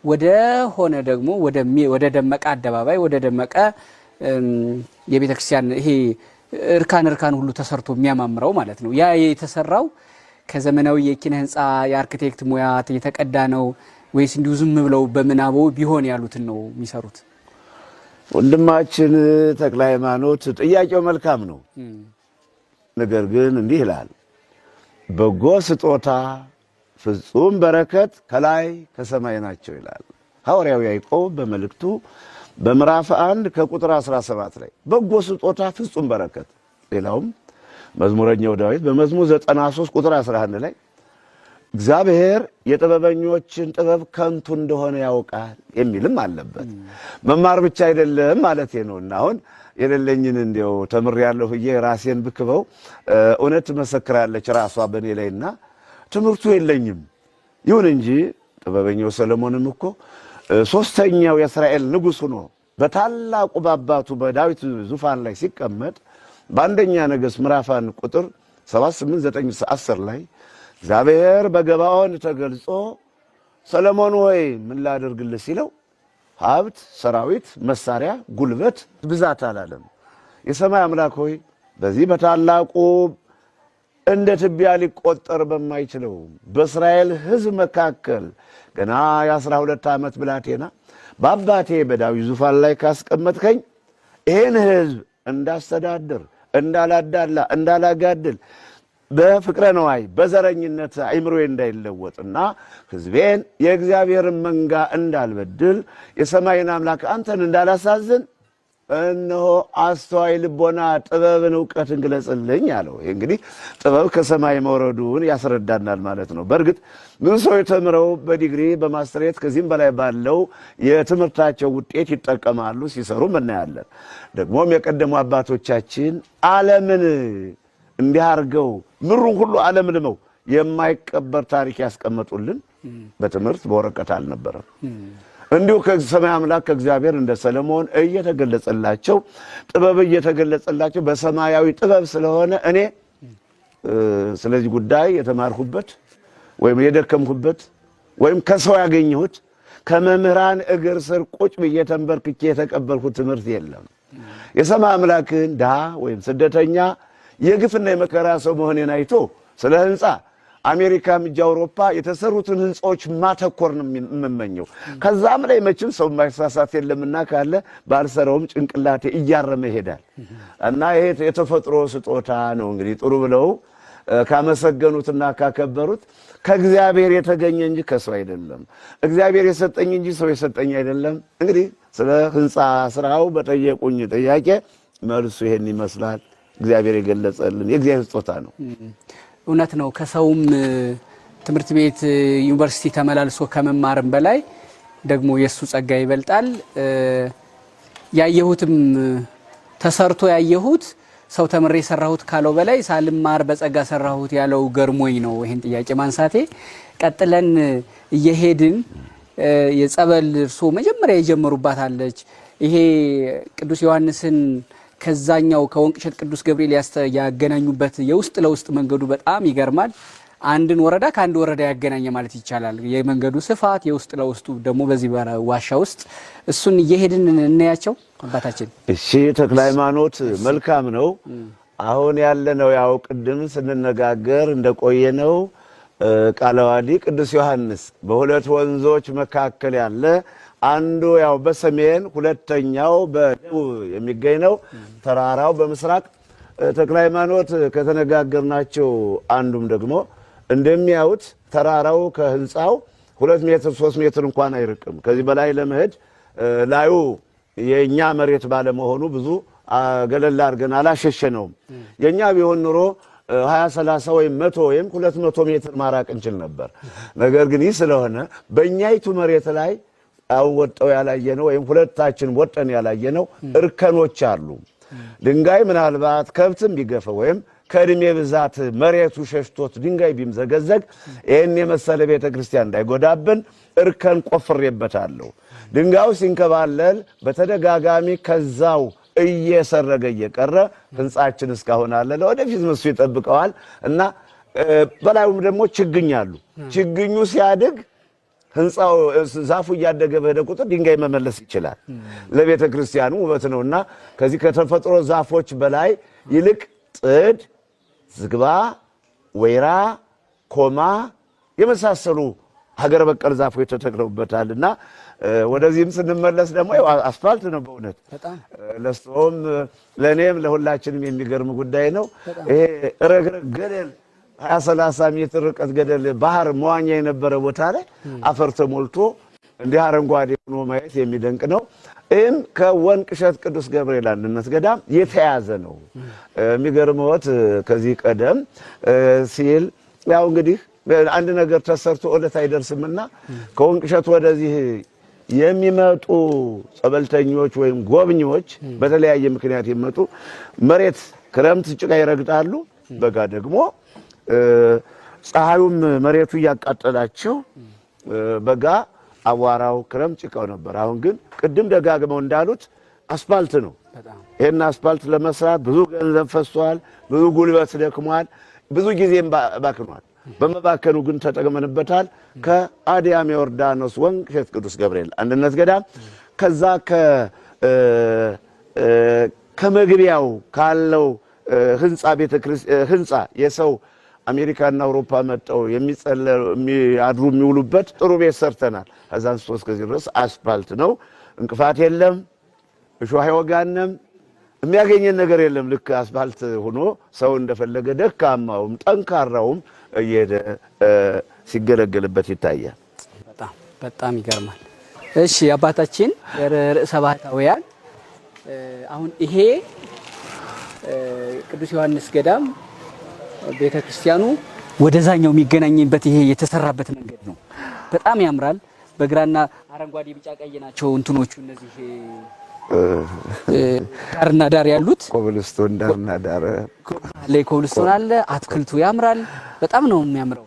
ወደ ሆነ ደግሞ ወደ ደመቀ አደባባይ ወደ ደመቀ የቤተ ክርስቲያን ይሄ እርካን እርካን ሁሉ ተሰርቶ የሚያማምረው ማለት ነው። ያ የተሰራው ከዘመናዊ የኪነ ህንፃ የአርክቴክት ሙያ የተቀዳ ነው ወይስ እንዲሁ ዝም ብለው በምናቦ ቢሆን ያሉትን ነው የሚሰሩት? ወንድማችን ተክለ ሃይማኖት ጥያቄው መልካም ነው። ነገር ግን እንዲህ ይላል፣ በጎ ስጦታ ፍጹም በረከት ከላይ ከሰማይ ናቸው ይላል ሐዋርያው ያዕቆብ በመልእክቱ በምዕራፍ 1 ከቁጥር 17 ላይ በጎ ስጦታ ፍጹም በረከት። ሌላውም መዝሙረኛው ዳዊት በመዝሙር 93 ቁጥር 11 ላይ እግዚአብሔር የጥበበኞችን ጥበብ ከንቱ እንደሆነ ያውቃል የሚልም አለበት። መማር ብቻ አይደለም ማለት ነውና አሁን የሌለኝን እንዲያው ተምሬያለሁ ብዬ ራሴን ብክበው እውነት ትመሰክራለች ራሷ በእኔ ላይና ትምህርቱ የለኝም። ይሁን እንጂ ጥበበኛው ሰለሞንም እኮ ሶስተኛው የእስራኤል ንጉሥ ሆኖ በታላቁ በአባቱ በዳዊት ዙፋን ላይ ሲቀመጥ በአንደኛ ነገሥት ምዕራፍ 1 ቁጥር 7፣ 8፣ 9፣ 10 ላይ እግዚአብሔር በገባኦን ተገልጾ ሰለሞን ሆይ ምን ላደርግልህ ሲለው ሀብት፣ ሰራዊት፣ መሳሪያ፣ ጉልበት፣ ብዛት አላለም። የሰማይ አምላክ ሆይ በዚህ በታላቁ እንደ ትቢያ ሊቆጠር በማይችለው በእስራኤል ሕዝብ መካከል ገና የ12 ዓመት ብላቴና በአባቴ በዳዊት ዙፋን ላይ ካስቀመጥከኝ ይህን ሕዝብ እንዳስተዳድር፣ እንዳላዳላ፣ እንዳላጋድል በፍቅረ ነዋይ በዘረኝነት አይምሮዬ እንዳይለወጥና ሕዝቤን የእግዚአብሔርን መንጋ እንዳልበድል የሰማይን አምላክ አንተን እንዳላሳዝን እነሆ አስተዋይ ልቦና ጥበብን እውቀትን ግለጽልኝ አለው። ይህ እንግዲህ ጥበብ ከሰማይ መውረዱን ያስረዳናል ማለት ነው። በእርግጥ ብዙ ሰዎች ተምረው በዲግሪ በማስትሬት ከዚህም በላይ ባለው የትምህርታቸው ውጤት ይጠቀማሉ፣ ሲሰሩም እናያለን። ደግሞም የቀደሙ አባቶቻችን ዓለምን እንዲህ አድርገው ምሩን ሁሉ ዓለም ልመው የማይቀበር ታሪክ ያስቀመጡልን በትምህርት በወረቀት አልነበረም። እንዲሁ ከሰማይ አምላክ ከእግዚአብሔር እንደ ሰለሞን እየተገለጸላቸው ጥበብ እየተገለጸላቸው በሰማያዊ ጥበብ ስለሆነ እኔ ስለዚህ ጉዳይ የተማርኩበት ወይም የደከምኩበት ወይም ከሰው ያገኘሁት ከመምህራን እግር ስር ቁጭ ብዬ ተንበርክኬ የተቀበልኩት ትምህርት የለም። የሰማይ አምላክን ድሃ ወይም ስደተኛ የግፍና የመከራ ሰው መሆኔን አይቶ ስለ ህንፃ አሜሪካም እጅ አውሮፓ የተሰሩትን ህንፃዎች ማተኮር ነው የምመኘው። ከዛም ላይ መቼም ሰው የማይሳሳት የለምና ካለ ባልሰራውም ጭንቅላቴ እያረመ ይሄዳል እና ይሄ የተፈጥሮ ስጦታ ነው። እንግዲህ ጥሩ ብለው ካመሰገኑትና ካከበሩት ከእግዚአብሔር የተገኘ እንጂ ከሰው አይደለም። እግዚአብሔር የሰጠኝ እንጂ ሰው የሰጠኝ አይደለም። እንግዲህ ስለ ህንፃ ስራው በጠየቁኝ ጥያቄ መልሱ ይሄን ይመስላል። እግዚአብሔር የገለጸልን የእግዚአብሔር ስጦታ ነው። እውነት ነው። ከሰውም ትምህርት ቤት ዩኒቨርሲቲ ተመላልሶ ከመማርም በላይ ደግሞ የእሱ ጸጋ ይበልጣል። ያየሁትም ተሰርቶ ያየሁት ሰው ተምሬ ሰራሁት ካለው በላይ ሳልማር በጸጋ ሰራሁት ያለው ገርሞኝ ነው ይሄን ጥያቄ ማንሳቴ። ቀጥለን እየሄድን የጸበል እርሶ መጀመሪያ የጀመሩባት አለች። ይሄ ቅዱስ ዮሐንስን ከዛኛው ከወንቅሸት ቅዱስ ገብርኤል ያገናኙበት የውስጥ ለውስጥ መንገዱ በጣም ይገርማል። አንድን ወረዳ ከአንድ ወረዳ ያገናኘ ማለት ይቻላል። የመንገዱ ስፋት የውስጥ ለውስጡ ደግሞ በዚህ ዋሻ ውስጥ እሱን እየሄድን እናያቸው አባታችን። እሺ ተክለ ሃይማኖት መልካም ነው። አሁን ያለነው ያው ቅድም ስንነጋገር እንደቆየነው ቃለ ዓዋዲ ቅዱስ ዮሐንስ በሁለት ወንዞች መካከል ያለ አንዱ ያው በሰሜን ሁለተኛው በደቡብ የሚገኝ ነው። ተራራው በምስራቅ። ተክለ ሃይማኖት ከተነጋገርናቸው አንዱም ደግሞ እንደሚያዩት ተራራው ከህንፃው 2 ሜትር 3 ሜትር እንኳን አይርቅም። ከዚህ በላይ ለመሄድ ላዩ የእኛ መሬት ባለመሆኑ ብዙ ገለል አድርገን አላሸሸነውም። የእኛ ቢሆን ኑሮ 20 30 ወይም 100 ወይም 200 ሜትር ማራቅ እንችል ነበር። ነገር ግን ይህ ስለሆነ በእኛይቱ መሬት ላይ አሁን ወጠው ያላየነው ወይም ሁለታችን ወጠን ያላየነው እርከኖች አሉ። ድንጋይ ምናልባት ከብትም ቢገፈ ወይም ከእድሜ ብዛት መሬቱ ሸሽቶት ድንጋይ ቢምዘገዘግ ይህን የመሰለ ቤተ ክርስቲያን እንዳይጎዳብን እርከን ቆፍሬበታለሁ። ድንጋዩ ሲንከባለል በተደጋጋሚ ከዛው እየሰረገ እየቀረ ህንፃችን እስካሁን አለ። ለወደፊት እሱ ይጠብቀዋል እና በላዩም ደግሞ ችግኝ አሉ። ችግኙ ሲያድግ ህንፃው ዛፉ እያደገ በሄደ ቁጥር ድንጋይ መመለስ ይችላል። ለቤተ ክርስቲያኑ ውበት ነውና ከዚህ ከተፈጥሮ ዛፎች በላይ ይልቅ ጥድ፣ ዝግባ፣ ወይራ፣ ኮማ የመሳሰሉ ሀገር በቀል ዛፎች ተተክለውበታል እና ወደዚህም ስንመለስ ደግሞ አስፋልት ነው። በእውነት ለእርስዎም ለእኔም ለሁላችንም የሚገርም ጉዳይ ነው። ይሄ ረግረግ ገደል 20 30 ሜትር ርቀት ገደል ባህር መዋኛ የነበረ ቦታ ላይ አፈር ተሞልቶ እንዲህ አረንጓዴ ሆኖ ማየት የሚደንቅ ነው። ይህም ከወንቅ እሸት ቅዱስ ገብርኤል አንድነት ገዳም የተያዘ ነው። የሚገርመዎት ከዚህ ቀደም ሲል ያው እንግዲህ አንድ ነገር ተሰርቶ ዕለት አይደርስምና ከወንቅ እሸት ወደዚህ የሚመጡ ጸበልተኞች ወይም ጎብኚዎች በተለያየ ምክንያት የሚመጡ መሬት ክረምት ጭቃ ይረግጣሉ፣ በጋ ደግሞ ፀሐዩም መሬቱ እያቃጠላቸው በጋ አቧራው ክረምት ጭቃው ነበር። አሁን ግን ቅድም ደጋግመው እንዳሉት አስፋልት ነው። ይህን አስፋልት ለመስራት ብዙ ገንዘብ ፈሷል፣ ብዙ ጉልበት ደክሟል፣ ብዙ ጊዜም ባክኗል። በመባከኑ ግን ተጠቅመንበታል። ከአድያም ዮርዳኖስ ወንቅ እሸት ቅዱስ ገብርኤል አንድነት ገዳም ከዛ ከመግቢያው ካለው ህንፃ ህንፃ የሰው አሜሪካና አውሮፓ መጠው የሚያድሩ የሚውሉበት ጥሩ ቤት ሰርተናል። ከዛ አንስቶ እስከዚህ ድረስ አስፋልት ነው። እንቅፋት የለም፣ እሾህ አይወጋንም፣ የሚያገኘን ነገር የለም። ልክ አስፋልት ሆኖ ሰው እንደፈለገ ደካማውም ጠንካራውም እየሄደ ሲገለገልበት ይታያል። በጣም በጣም ይገርማል። እሺ አባታችን ርዕሰ ባህታውያን፣ አሁን ይሄ ቅዱስ ዮሐንስ ገዳም ቤተ ክርስቲያኑ ወደዛኛው የሚገናኝበት ይሄ የተሰራበት መንገድ ነው። በጣም ያምራል። በግራና አረንጓዴ፣ ቢጫ፣ ቀይ ናቸው እንትኖቹ እነዚህ ዳርና ዳር ያሉት ኮብልስቶን ዳርና ዳር ላይ ኮብልስቶን አለ። አትክልቱ ያምራል። በጣም ነው የሚያምረው።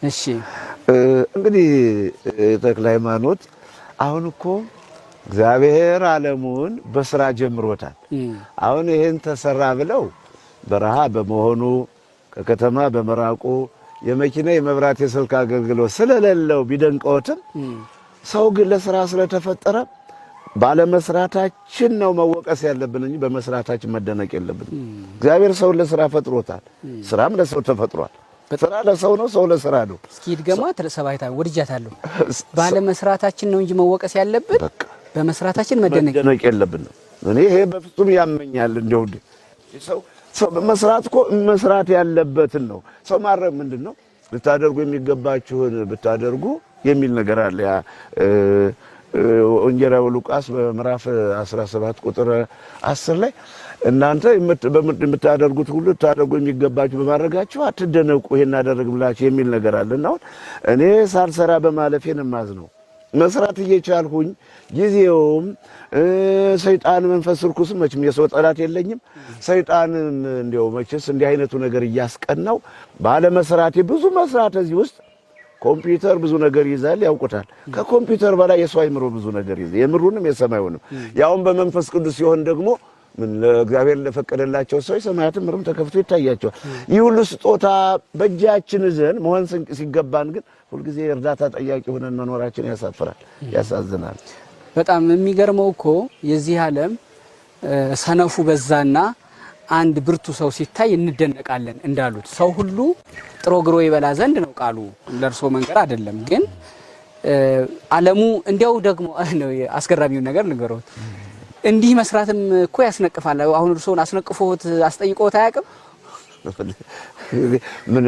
እሺ እንግዲህ ተክለ ሃይማኖት፣ አሁን እኮ እግዚአብሔር ዓለሙን በስራ ጀምሮታል። አሁን ይሄን ተሰራ ብለው በረሃ በመሆኑ፣ ከከተማ በመራቁ፣ የመኪና የመብራት የስልክ አገልግሎት ስለሌለው ቢደንቀዎትም ሰው ግን ለስራ ስለተፈጠረ ባለመስራታችን ነው መወቀስ ያለብን እንጂ በመስራታችን መደነቅ የለብንም። እግዚአብሔር ሰውን ለስራ ፈጥሮታል። ስራም ለሰው ተፈጥሯል። ስራ ለሰው ነው፣ ሰው ለስራ ነው። እስኪ ድገሟት። ርዕሰ ባህታዊ ወድጃታለሁ። ባለመስራታችን ነው እንጂ መወቀስ ያለብን በመስራታችን መደነቅ የለብንም። እኔ ይሄ በፍጹም ያመኛል። እንደው ሰው መስራት እኮ መስራት ያለበትን ነው። ሰው ማድረግ ምንድን ነው ልታደርጉ የሚገባችሁን ብታደርጉ የሚል ነገር አለ። ያ ወንጌላዊ ሉቃስ በምዕራፍ 17 ቁጥር 10 ላይ እናንተ የምታደርጉት ሁሉ ልታደርጉ የሚገባችሁ በማድረጋችሁ አትደነቁ፣ ይሄን አደረግ ብላችሁ የሚል ነገር አለ። እና አሁን እኔ ሳልሰራ በማለፌ ነው የማዝነው። መስራት እየቻልሁኝ ጊዜውም ሰይጣን መንፈስ ርኩስም መቼም የሰው ጠላት የለኝም። ሰይጣንም እንዲያው መቼስ እንዲህ አይነቱ ነገር እያስቀናው ባለመስራቴ ብዙ መስራት እዚህ ውስጥ ኮምፒውተር ብዙ ነገር ይይዛል፣ ያውቁታል። ከኮምፒውተር በላይ የሰው አይምሮ ብዙ ነገር ይይዛል፣ የምሩንም የሰማዩንም። ያውም በመንፈስ ቅዱስ ሲሆን ደግሞ ምን ለእግዚአብሔር ለፈቀደላቸው ሰዎች ሰማያትም ምድርም ተከፍቶ ይታያቸዋል። ይህ ሁሉ ስጦታ በእጃችን ይዘን መሆን ሲገባን ግን ሁልጊዜ እርዳታ ጠያቂ ሆነን መኖራችን ያሳፍራል፣ ያሳዝናል። በጣም የሚገርመው እኮ የዚህ ዓለም ሰነፉ በዛና አንድ ብርቱ ሰው ሲታይ እንደነቃለን። እንዳሉት ሰው ሁሉ ጥሮ ግሮ ይበላ ዘንድ ነው ቃሉ፣ ለእርሶ መንገር አይደለም። ግን ዓለሙ እንዲያው ደግሞ አስገራሚውን ነገር ንገሮት፣ እንዲህ መስራትም እኮ ያስነቅፋል። አሁን እርሶን አስነቅፎት አስጠይቆት አያውቅም? ምን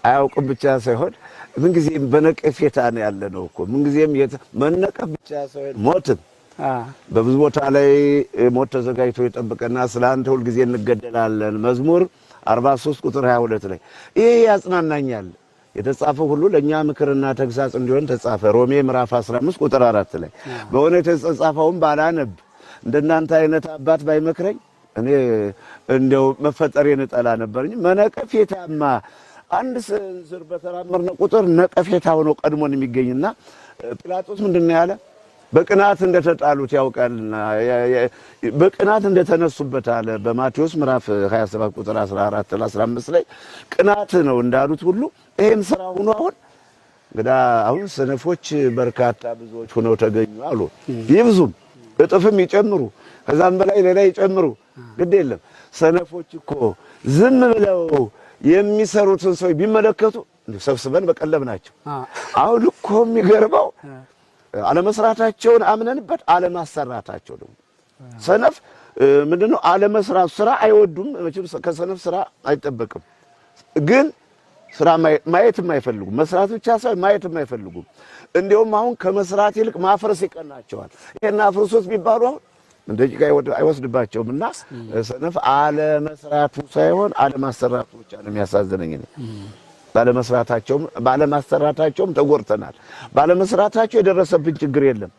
አያውቅም ብቻ ሳይሆን ምንጊዜም በነቀፌታ ነው ያለ ነው እኮ። ምንጊዜም መነቀፍ ብቻ ሳይሆን ሞትም በብዙ ቦታ ላይ ሞት ተዘጋጅቶ ይጠብቀና ስለ አንተ ሁልጊዜ እንገደላለን። መዝሙር 43 ቁጥር 22 ላይ ይሄ ያጽናናኛል። የተጻፈው ሁሉ ለእኛ ምክርና ተግሳጽ እንዲሆን ተጻፈ። ሮሜ ምዕራፍ 15 ቁጥር 4 ላይ በእውነት የተጻፈውን ባላነብ እንደናንተ አይነት አባት ባይመክረኝ እኔ እንደው መፈጠሬን እጠላ ነበር እንጂ መነቀፌታማ አንድ ስንዝር በተራመርነ ቁጥር ነቀፌታ ሆኖ ቀድሞን የሚገኝና ጲላጦስ ምንድን ነው ያለ? በቅናት እንደተጣሉት ያውቃልና በቅናት እንደተነሱበት አለ። በማቴዎስ ምዕራፍ 27 ቁጥር 14 15 ላይ ቅናት ነው እንዳሉት ሁሉ ይሄም ስራ ሆኖ አሁን እንግዳ አሁን ሰነፎች በርካታ ብዙዎች ሆነው ተገኙ አሉ። ይብዙም እጥፍም ይጨምሩ ከዛም በላይ ሌላ ይጨምሩ ግድ የለም። ሰነፎች እኮ ዝም ብለው የሚሰሩትን ሰው ቢመለከቱ ሰብስበን በቀለብ ናቸው። አሁን እኮ የሚገርመው አለመስራታቸውን አምነንበት አለማሰራታቸው ደግሞ ሰነፍ ምንድነው? አለመስራት ስራ አይወዱም። መቼም ከሰነፍ ስራ አይጠበቅም። ግን ስራ ማየትም አይፈልጉም። መስራት ብቻ ሳይሆን ማየትም አይፈልጉም። እንዲያውም አሁን ከመስራት ይልቅ ማፍረስ ይቀናቸዋል። ይሄን አፍርሶት ቢባሉ አሁን ደቂቃ አይወስድባቸውም። እና ሰነፍ አለመስራቱ ሳይሆን አለማሰራቱ ብቻ ነው የሚያሳዝነኝ። ባለመስራታቸውም ባለማሰራታቸውም ተጎድተናል። ባለመስራታቸው የደረሰብን ችግር የለም።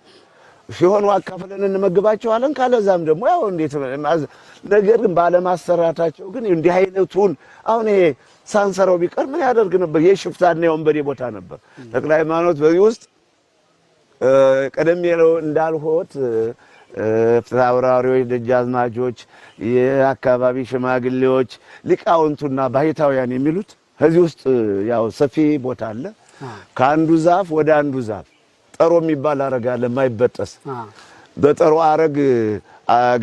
ሲሆኑ አካፍለን እንመግባቸዋለን። ካለዛም ደግሞ ያው እንዴት ነገር ግን ባለማሰራታቸው ግን እንዲህ አይነቱን አሁን ይሄ ሳንሰራው ቢቀር ምን ያደርግ ነበር? የሽፍታና የወንበዴ ቦታ ነበር። ተክለ ሃይማኖት በዚህ ውስጥ ቀደም ያለው እንዳልሆት ፊታውራሪዎች፣ ደጃዝማቾች፣ የአካባቢ ሽማግሌዎች፣ ሊቃውንቱና ባህታውያን የሚሉት ከዚህ ውስጥ ያው ሰፊ ቦታ አለ። ከአንዱ ዛፍ ወደ አንዱ ዛፍ ጠሮ የሚባል አረግ አለ የማይበጠስ። በጠሮ አረግ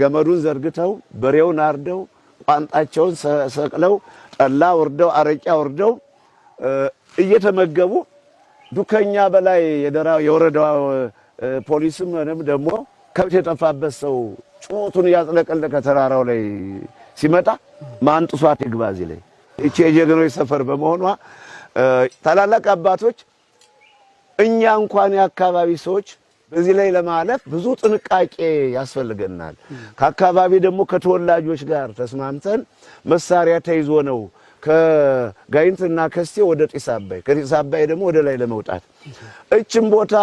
ገመዱን ዘርግተው በሬውን አርደው ቋንጣቸውን ሰቅለው ጠላ ወርደው አረቂያ ወርደው እየተመገቡ ዱከኛ በላይ የወረዳው ፖሊስም ምንም ደግሞ ከብት የጠፋበት ሰው ጩኸቱን እያጥለቀለቀ ተራራው ላይ ሲመጣ ማን ጥሷት ይግባ እዚህ ላይ። እቺ የጀግኖች ሰፈር በመሆኗ ታላላቅ አባቶች እኛ እንኳን የአካባቢ ሰዎች በዚህ ላይ ለማለፍ ብዙ ጥንቃቄ ያስፈልገናል። ከአካባቢ ደግሞ ከተወላጆች ጋር ተስማምተን መሳሪያ ተይዞ ነው ከጋይንትና ከስቴ ወደ ጢስ አባይ ከጢስ አባይ ደግሞ ወደ ላይ ለመውጣት እችም ቦታ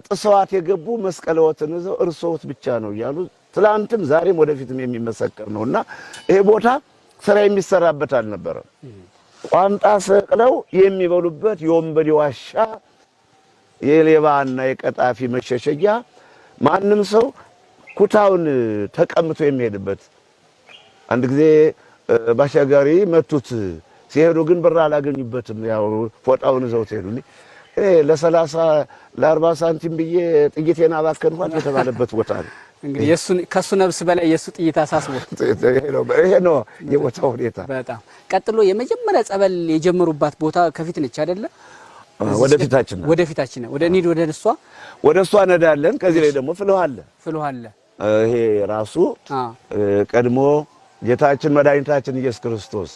ጥሰዋት የገቡ መስቀለወትን ይዘው እርሶት ብቻ ነው እያሉ ትላንትም ዛሬም ወደፊትም የሚመሰከር ነውና ይሄ ቦታ ስራ የሚሰራበት አልነበረም። ቋንጣ ሰቅለው የሚበሉበት የወንበዴ ዋሻ፣ የሌባና የቀጣፊ መሸሸጊያ፣ ማንም ሰው ኩታውን ተቀምቶ የሚሄድበት። አንድ ጊዜ ባሻጋሪ መቱት። ሲሄዱ ግን ብር አላገኙበትም። ያው ፎጣውን ይዘው ሲሄዱ ለ30 ለ40 ሳንቲም ብዬ ጥይቴን አባከንኳት የተባለበት ቦታ ነው። እንግዲህ የሱ ከሱ ነፍስ በላይ የሱ ጥይት አሳስቦ ይሄ ነው የቦታው ሁኔታ። በጣም ቀጥሎ የመጀመሪያ ጸበል የጀመሩባት ቦታ ከፊት ነች አይደለ? ወደፊታችን ወደፊታችን ወደ እንሂድ፣ ወደ እሷ ወደ እሷ እንሄዳለን። ከዚህ ላይ ደግሞ ፍልውሃ አለ፣ ፍልውሃ አለ። ይሄ ራሱ ቀድሞ ጌታችን መድኃኒታችን ኢየሱስ ክርስቶስ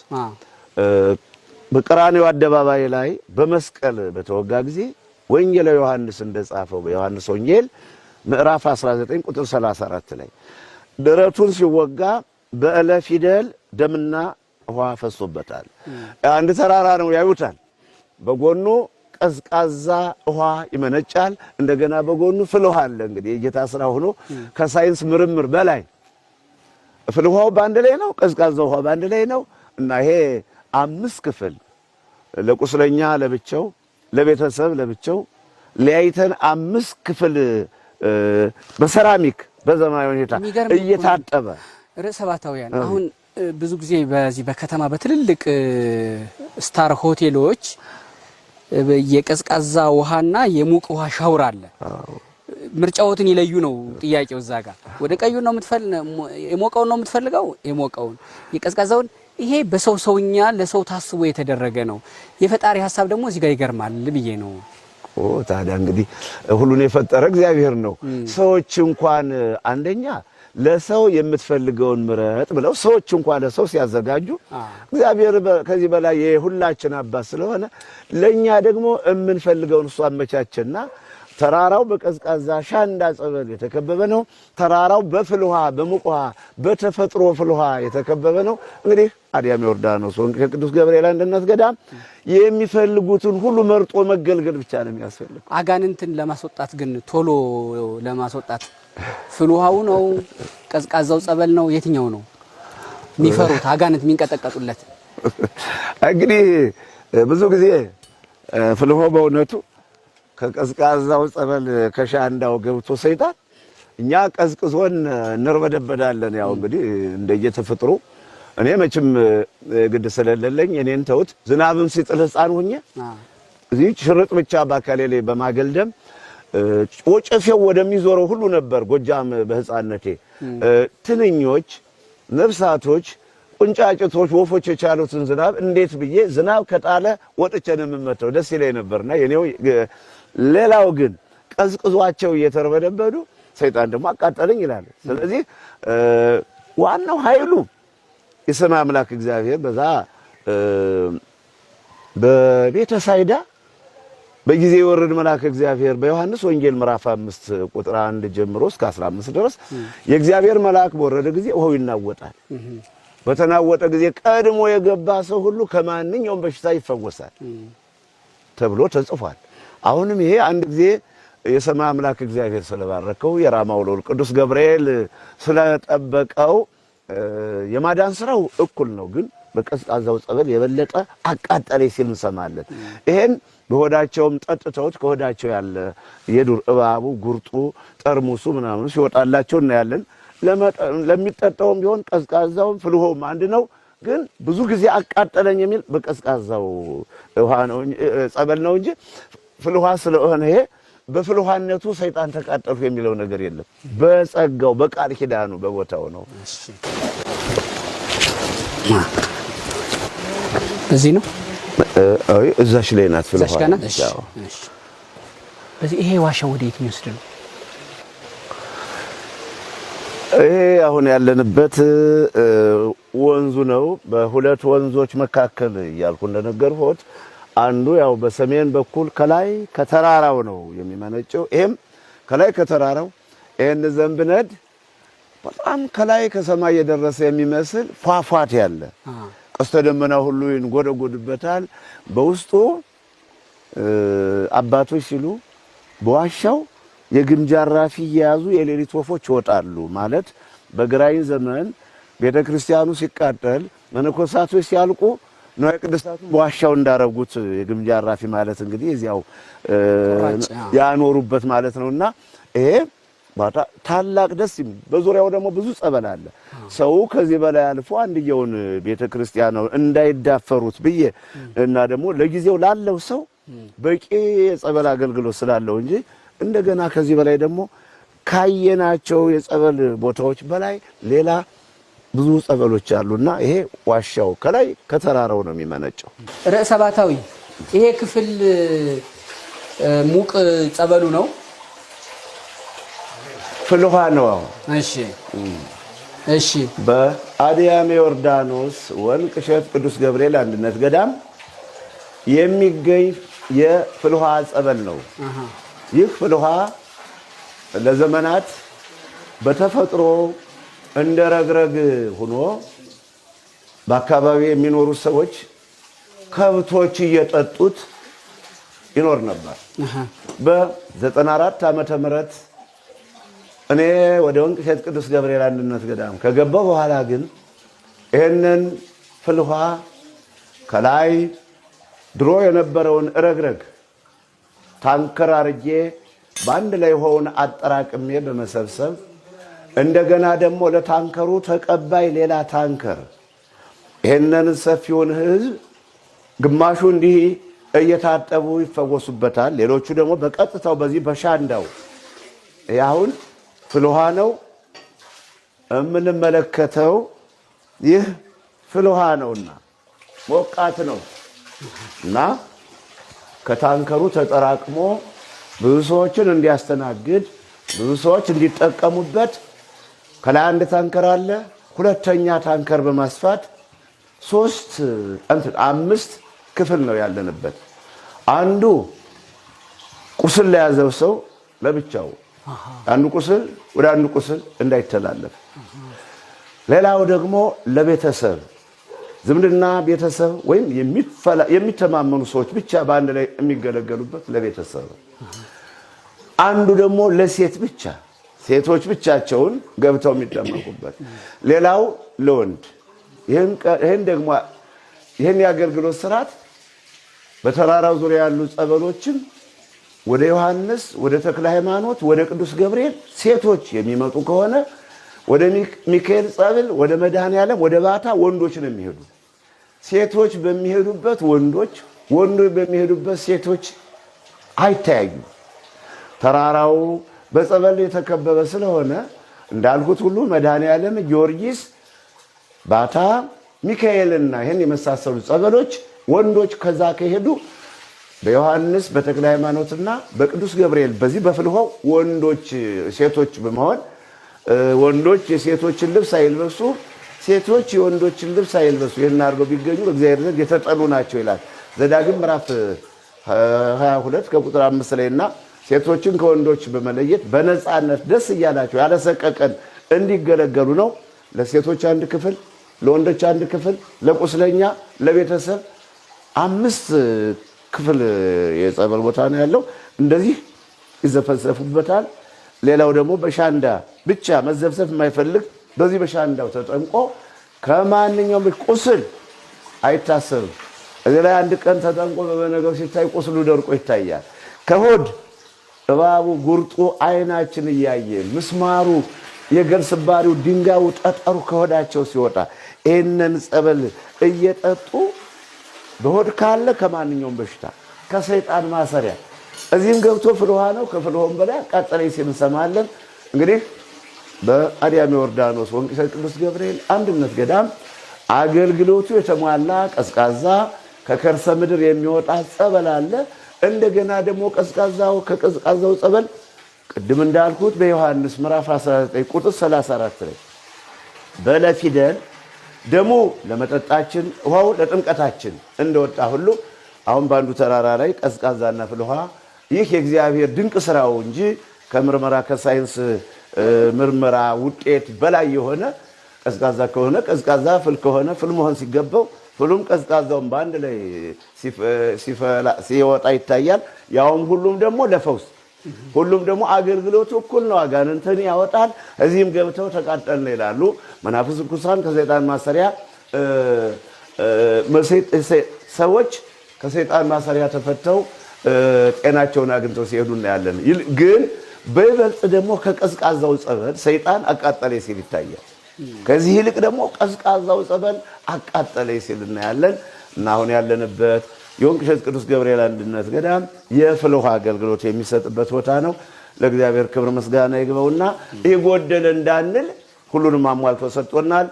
በቀራንዮ አደባባይ ላይ በመስቀል በተወጋ ጊዜ ወንጌላዊ ዮሐንስ እንደጻፈው በዮሐንስ ወንጌል ምዕራፍ 19 ቁጥር 34 ላይ ደረቱን ሲወጋ በእለ ፊደል ደምና ውሃ ፈሶበታል። አንድ ተራራ ነው ያዩታል። በጎኑ ቀዝቃዛ ውሃ ይመነጫል። እንደገና በጎኑ ፍል ውሃ አለ። እንግዲህ የጌታ ስራ ሆኖ ከሳይንስ ምርምር በላይ ፍል ውሃው በአንድ ላይ ነው፣ ቀዝቃዛ ውሃ በአንድ ላይ ነው እና ይሄ 5 ክፍል ለቁስለኛ ለብቻው፣ ለቤተሰብ ለብቻው ለያይተን 5 ክፍል በሰራሚክ በዘመናዊ ሁኔታ እየታጠበ ርዕሰ ባታውያን አሁን ብዙ ጊዜ በዚህ በከተማ በትልልቅ star ሆቴሎች የቀዝቃዛ ውሃና የሙቅ ውሃ ሻውር አለ። ምርጫዎትን ይለዩ ነው ጥያቄው። እዛ ጋር ወደ ቀዩ ነው የምትፈልገው፣ የሞቀውን ነው የምትፈልገው፣ የሞቀውን የቀዝቃዛውን። ይሄ በሰው ሰውኛ ለሰው ታስቦ የተደረገ ነው። የፈጣሪ ሀሳብ ደግሞ እዚህ ጋር ይገርማል ብዬ ነው። ታዲያ እንግዲህ ሁሉን የፈጠረ እግዚአብሔር ነው። ሰዎች እንኳን አንደኛ ለሰው የምትፈልገውን ምረጥ ብለው ሰዎች እንኳን ለሰው ሲያዘጋጁ እግዚአብሔር ከዚህ በላይ የሁላችን አባት ስለሆነ ለኛ ደግሞ የምንፈልገውን እሱ አመቻቸና ተራራው በቀዝቃዛ ሻንዳ ጸበል የተከበበ ነው። ተራራው በፍል ውሃ፣ በሙቅ ውሃ፣ በተፈጥሮ ፍል ውሃ የተከበበ ነው። እንግዲህ አድያም ዮርዳኖስ ከቅዱስ ገብርኤል አንድነት ገዳም የሚፈልጉትን ሁሉ መርጦ መገልገል ብቻ ነው የሚያስፈልግ። አጋንንትን ለማስወጣት ግን ቶሎ ለማስወጣት ፍል ውሃው ነው፣ ቀዝቃዛው ጸበል ነው፣ የትኛው ነው የሚፈሩት አጋንንት የሚንቀጠቀጡለት? እንግዲህ ብዙ ጊዜ ፍል ውሃው በእውነቱ ከቀዝቃዛው ጸበል ከሻንዳው ገብቶ ሰይጣን እኛ ቀዝቅዞን እንርበደበዳለን። ያው እንግዲህ እንደየተፈጥሮ እኔ መቼም ግድ ስለሌለኝ እኔን ተውት። ዝናብም ሲጥል ሕፃን ሁኜ እዚህ ሽርጥ ብቻ በአካሌ ላይ በማገልደም ወጨፌው ወደሚዞረው ሁሉ ነበር ጎጃም በሕፃነቴ። ትንኞች፣ ነፍሳቶች፣ ቁንጫጭቶች፣ ወፎች የቻሉትን ዝናብ እንዴት ብዬ ዝናብ ከጣለ ወጥቼ ነው የምመተው። ደስ ይለኝ ነበርና የኔው። ሌላው ግን ቀዝቅዟቸው እየተርበደበዱ ሰይጣን ደግሞ አቃጠለኝ ይላል። ስለዚህ ዋናው ኃይሉ የሰማይ አምላክ እግዚአብሔር በዛ በቤተ ሳይዳ በጊዜ የወረድ መልአክ እግዚአብሔር በዮሐንስ ወንጌል ምዕራፍ 5 ቁጥር 1 ጀምሮ እስከ 15 ድረስ የእግዚአብሔር መልአክ በወረደ ጊዜ ውሃው ይናወጣል። በተናወጠ ጊዜ ቀድሞ የገባ ሰው ሁሉ ከማንኛውም በሽታ ይፈወሳል ተብሎ ተጽፏል። አሁንም ይሄ አንድ ጊዜ የሰማይ አምላክ እግዚአብሔር ስለባረከው የራማው ልዑል ቅዱስ ገብርኤል ስለጠበቀው የማዳን ስራው እኩል ነው። ግን በቀዝቃዛው ጸበል የበለጠ አቃጠለኝ ሲል እንሰማለን። ይሄን በሆዳቸውም ጠጥተውት ከሆዳቸው ያለ የዱር እባቡ፣ ጉርጡ፣ ጠርሙሱ ምናምኑ ሲወጣላቸው እናያለን። ለሚጠጣውም ቢሆን ቀዝቃዛውም ፍልሆም አንድ ነው። ግን ብዙ ጊዜ አቃጠለኝ የሚል በቀዝቃዛው ውሃ ነው ጸበል ነው እንጂ ፍልውሃ ስለሆነ ይሄ በፍልውሃነቱ ሰይጣን ተቃጠልኩ የሚለው ነገር የለም። በጸጋው በቃል ኪዳኑ በቦታው ነው። እዚህ ነው አይ እዛሽ ላይ ናት ፍልውሃ። በዚህ ይሄ ዋሻ ወዴት የሚወስድ ነው? ይሄ አሁን ያለንበት ወንዙ ነው። በሁለት ወንዞች መካከል እያልኩ እንደነገርኩት አንዱ ያው በሰሜን በኩል ከላይ ከተራራው ነው የሚመነጨው። ይሄም ከላይ ከተራራው ይሄን ዘንብነድ በጣም ከላይ ከሰማይ የደረሰ የሚመስል ፏፏቴ ያለ ቀስተ ደመና ሁሉ ይንጎደጎድበታል። በውስጡ አባቶች ሲሉ በዋሻው የግምጃ ራፊ እየያዙ የሌሊት ወፎች ይወጣሉ። ማለት በግራኝ ዘመን ቤተ ክርስቲያኑ ሲቃጠል መነኮሳቶች ሲያልቁ ንዋየ ቅድሳቱ በዋሻው እንዳረጉት የግምጃ አራፊ ማለት እንግዲህ እዚያው ያኖሩበት ማለት ነውና ይሄ ታላቅ ደስ የሚል በዙሪያው ደግሞ ብዙ ጸበል አለ። ሰው ከዚህ በላይ አልፎ አንድየውን ቤተ ክርስቲያን እንዳይዳፈሩት ብዬ እና ደግሞ ለጊዜው ላለው ሰው በቂ የጸበል አገልግሎት ስላለው እንጂ እንደገና ከዚህ በላይ ደግሞ ካየናቸው የጸበል ቦታዎች በላይ ሌላ ብዙ ጸበሎች አሉና ይሄ ዋሻው ከላይ ከተራራው ነው የሚመነጨው። ርዕሰ ባታዊ ይሄ ክፍል ሙቅ ጸበሉ ነው፣ ፍልውሃ ነው። እሺ፣ እሺ። በአድያም ዮርዳኖስ ወንቅ እሸት ቅዱስ ገብርኤል አንድነት ገዳም የሚገኝ የፍልውሃ ጸበል ነው። ይህ ፍልውሃ ለዘመናት በተፈጥሮ እንደ ረግረግ ሆኖ በአካባቢ የሚኖሩ ሰዎች ከብቶች እየጠጡት ይኖር ነበር። በ94 ዓመተ ምህረት እኔ ወደ ወንቅ እሸት ቅዱስ ገብርኤል አንድነት ገዳም ከገባሁ በኋላ ግን ይህንን ፍልውሃ ከላይ ድሮ የነበረውን ረግረግ ታንከር አርጌ በአንድ ላይ ውሃውን አጠራቅሜ በመሰብሰብ እንደገና ደግሞ ለታንከሩ ተቀባይ ሌላ ታንከር ይህንን ሰፊውን ሕዝብ ግማሹ እንዲህ እየታጠቡ ይፈወሱበታል። ሌሎቹ ደግሞ በቀጥታው በዚህ በሻንዳው አሁን ፍልውሃ ነው የምንመለከተው። ይህ ፍልውሃ ነውና ሞቃት ነው እና ከታንከሩ ተጠራቅሞ ብዙ ሰዎችን እንዲያስተናግድ ብዙ ሰዎች እንዲጠቀሙበት ከላይ አንድ ታንከር አለ። ሁለተኛ ታንከር በማስፋት ሶስት እንትን አምስት ክፍል ነው ያለንበት። አንዱ ቁስል ለያዘው ሰው ለብቻው፣ አንዱ ቁስል ወደ አንዱ ቁስል እንዳይተላለፍ፣ ሌላው ደግሞ ለቤተሰብ ዝምድና ቤተሰብ ወይም የሚተማመኑ ሰዎች ብቻ በአንድ ላይ የሚገለገሉበት ለቤተሰብ፣ አንዱ ደግሞ ለሴት ብቻ ሴቶች ብቻቸውን ገብተው የሚጠመቁበት፣ ሌላው ለወንድ። ይህን ደግሞ ይህን የአገልግሎት ስርዓት በተራራው ዙሪያ ያሉ ጸበሎችን ወደ ዮሐንስ፣ ወደ ተክለ ሃይማኖት፣ ወደ ቅዱስ ገብርኤል ሴቶች የሚመጡ ከሆነ ወደ ሚካኤል ጸበል፣ ወደ መድኃኔ ዓለም፣ ወደ ባታ ወንዶች ነው የሚሄዱ። ሴቶች በሚሄዱበት ወንዶች፣ ወንዶች በሚሄዱበት ሴቶች አይተያዩም። ተራራው በጸበል የተከበበ ስለሆነ እንዳልኩት ሁሉ መድኃኔ ዓለም፣ ጊዮርጊስ፣ ባታ፣ ሚካኤልና ይህን የመሳሰሉ ጸበሎች ወንዶች ከዛ ከሄዱ በዮሐንስ በተክለ ሃይማኖትና በቅዱስ ገብርኤል በዚህ በፍልሆ ወንዶች ሴቶች በመሆን ወንዶች የሴቶችን ልብስ አይልበሱ፣ ሴቶች የወንዶችን ልብስ አይልበሱ። ይህን አድርገው ቢገኙ በእግዚአብሔር ዘንድ የተጠሉ ናቸው ይላል ዘዳግም ምዕራፍ 22 ከቁጥር 5 ላይ እና ሴቶችን ከወንዶች በመለየት በነፃነት ደስ እያላቸው ያለሰቀቀን እንዲገለገሉ ነው። ለሴቶች አንድ ክፍል፣ ለወንዶች አንድ ክፍል፣ ለቁስለኛ፣ ለቤተሰብ አምስት ክፍል የጸበል ቦታ ነው ያለው። እንደዚህ ይዘፈዘፉበታል። ሌላው ደግሞ በሻንዳ ብቻ መዘፍዘፍ የማይፈልግ በዚህ በሻንዳው ተጠምቆ ከማንኛውም ቁስል አይታሰብም። እዚህ ላይ አንድ ቀን ተጠምቆ በበነገው ሲታይ ቁስሉ ደርቆ ይታያል። ከሆድ እባቡ ጉርጡ አይናችን እያየ ምስማሩ የገል ስባሪው ድንጋዩ ጠጠሩ ከሆዳቸው ሲወጣ ይህንን ጸበል እየጠጡ በሆድ ካለ ከማንኛውም በሽታ ከሰይጣን ማሰሪያ እዚህም ገብቶ ፍልውሃ ነው። ከፍልውሃም በላይ አቃጠለኝ ሲል እንሰማለን። እንግዲህ በአድያም ዮርዳኖስ ወንቅሸት ቅዱስ ገብርኤል አንድነት ገዳም አገልግሎቱ የተሟላ ቀዝቃዛ ከከርሰ ምድር የሚወጣ ጸበል አለ። እንደገና ደግሞ ቀዝቃዛው ከቀዝቃዛው ጸበል ቅድም እንዳልኩት በዮሐንስ ምዕራፍ 19 ቁጥር 34 ላይ በለፊደል ደሙ ለመጠጣችን ውሃው ለጥምቀታችን እንደወጣ ሁሉ አሁን በአንዱ ተራራ ላይ ቀዝቃዛና ፍል ውሃ ይህ የእግዚአብሔር ድንቅ ስራው እንጂ ከምርመራ ከሳይንስ ምርመራ ውጤት በላይ የሆነ ቀዝቃዛ ከሆነ ቀዝቃዛ ፍል ከሆነ ፍል መሆን ሲገባው ፍሉም ቀዝቃዛውም በአንድ ላይ ሲወጣ ይታያል። ያውም ሁሉም ደግሞ ለፈውስ ሁሉም ደግሞ አገልግሎቱ እኩል ነው። አጋንንትን ያወጣል። እዚህም ገብተው ተቃጠልን ይላሉ። መናፍስት ርኩሳን ከሰይጣን ማሰሪያ ሰዎች ከሰይጣን ማሰሪያ ተፈተው ጤናቸውን አግኝተው ሲሄዱ እናያለን። ግን በይበልጥ ደግሞ ከቀዝቃዛው ጸበል ሰይጣን አቃጠለ ሲል ይታያል። ከዚህ ይልቅ ደግሞ ቀዝቃዛው ጸበል አቃጠለ ሲል እናያለን። እና አሁን ያለንበት የወንቅእሸት ቅዱስ ገብርኤል አንድነት ገዳም የፍል ውሃ አገልግሎት የሚሰጥበት ቦታ ነው። ለእግዚአብሔር ክብር ምስጋና ይግባውና ይጎደለ እንዳንል ሁሉንም አሟልቶ ሰጥቶናል።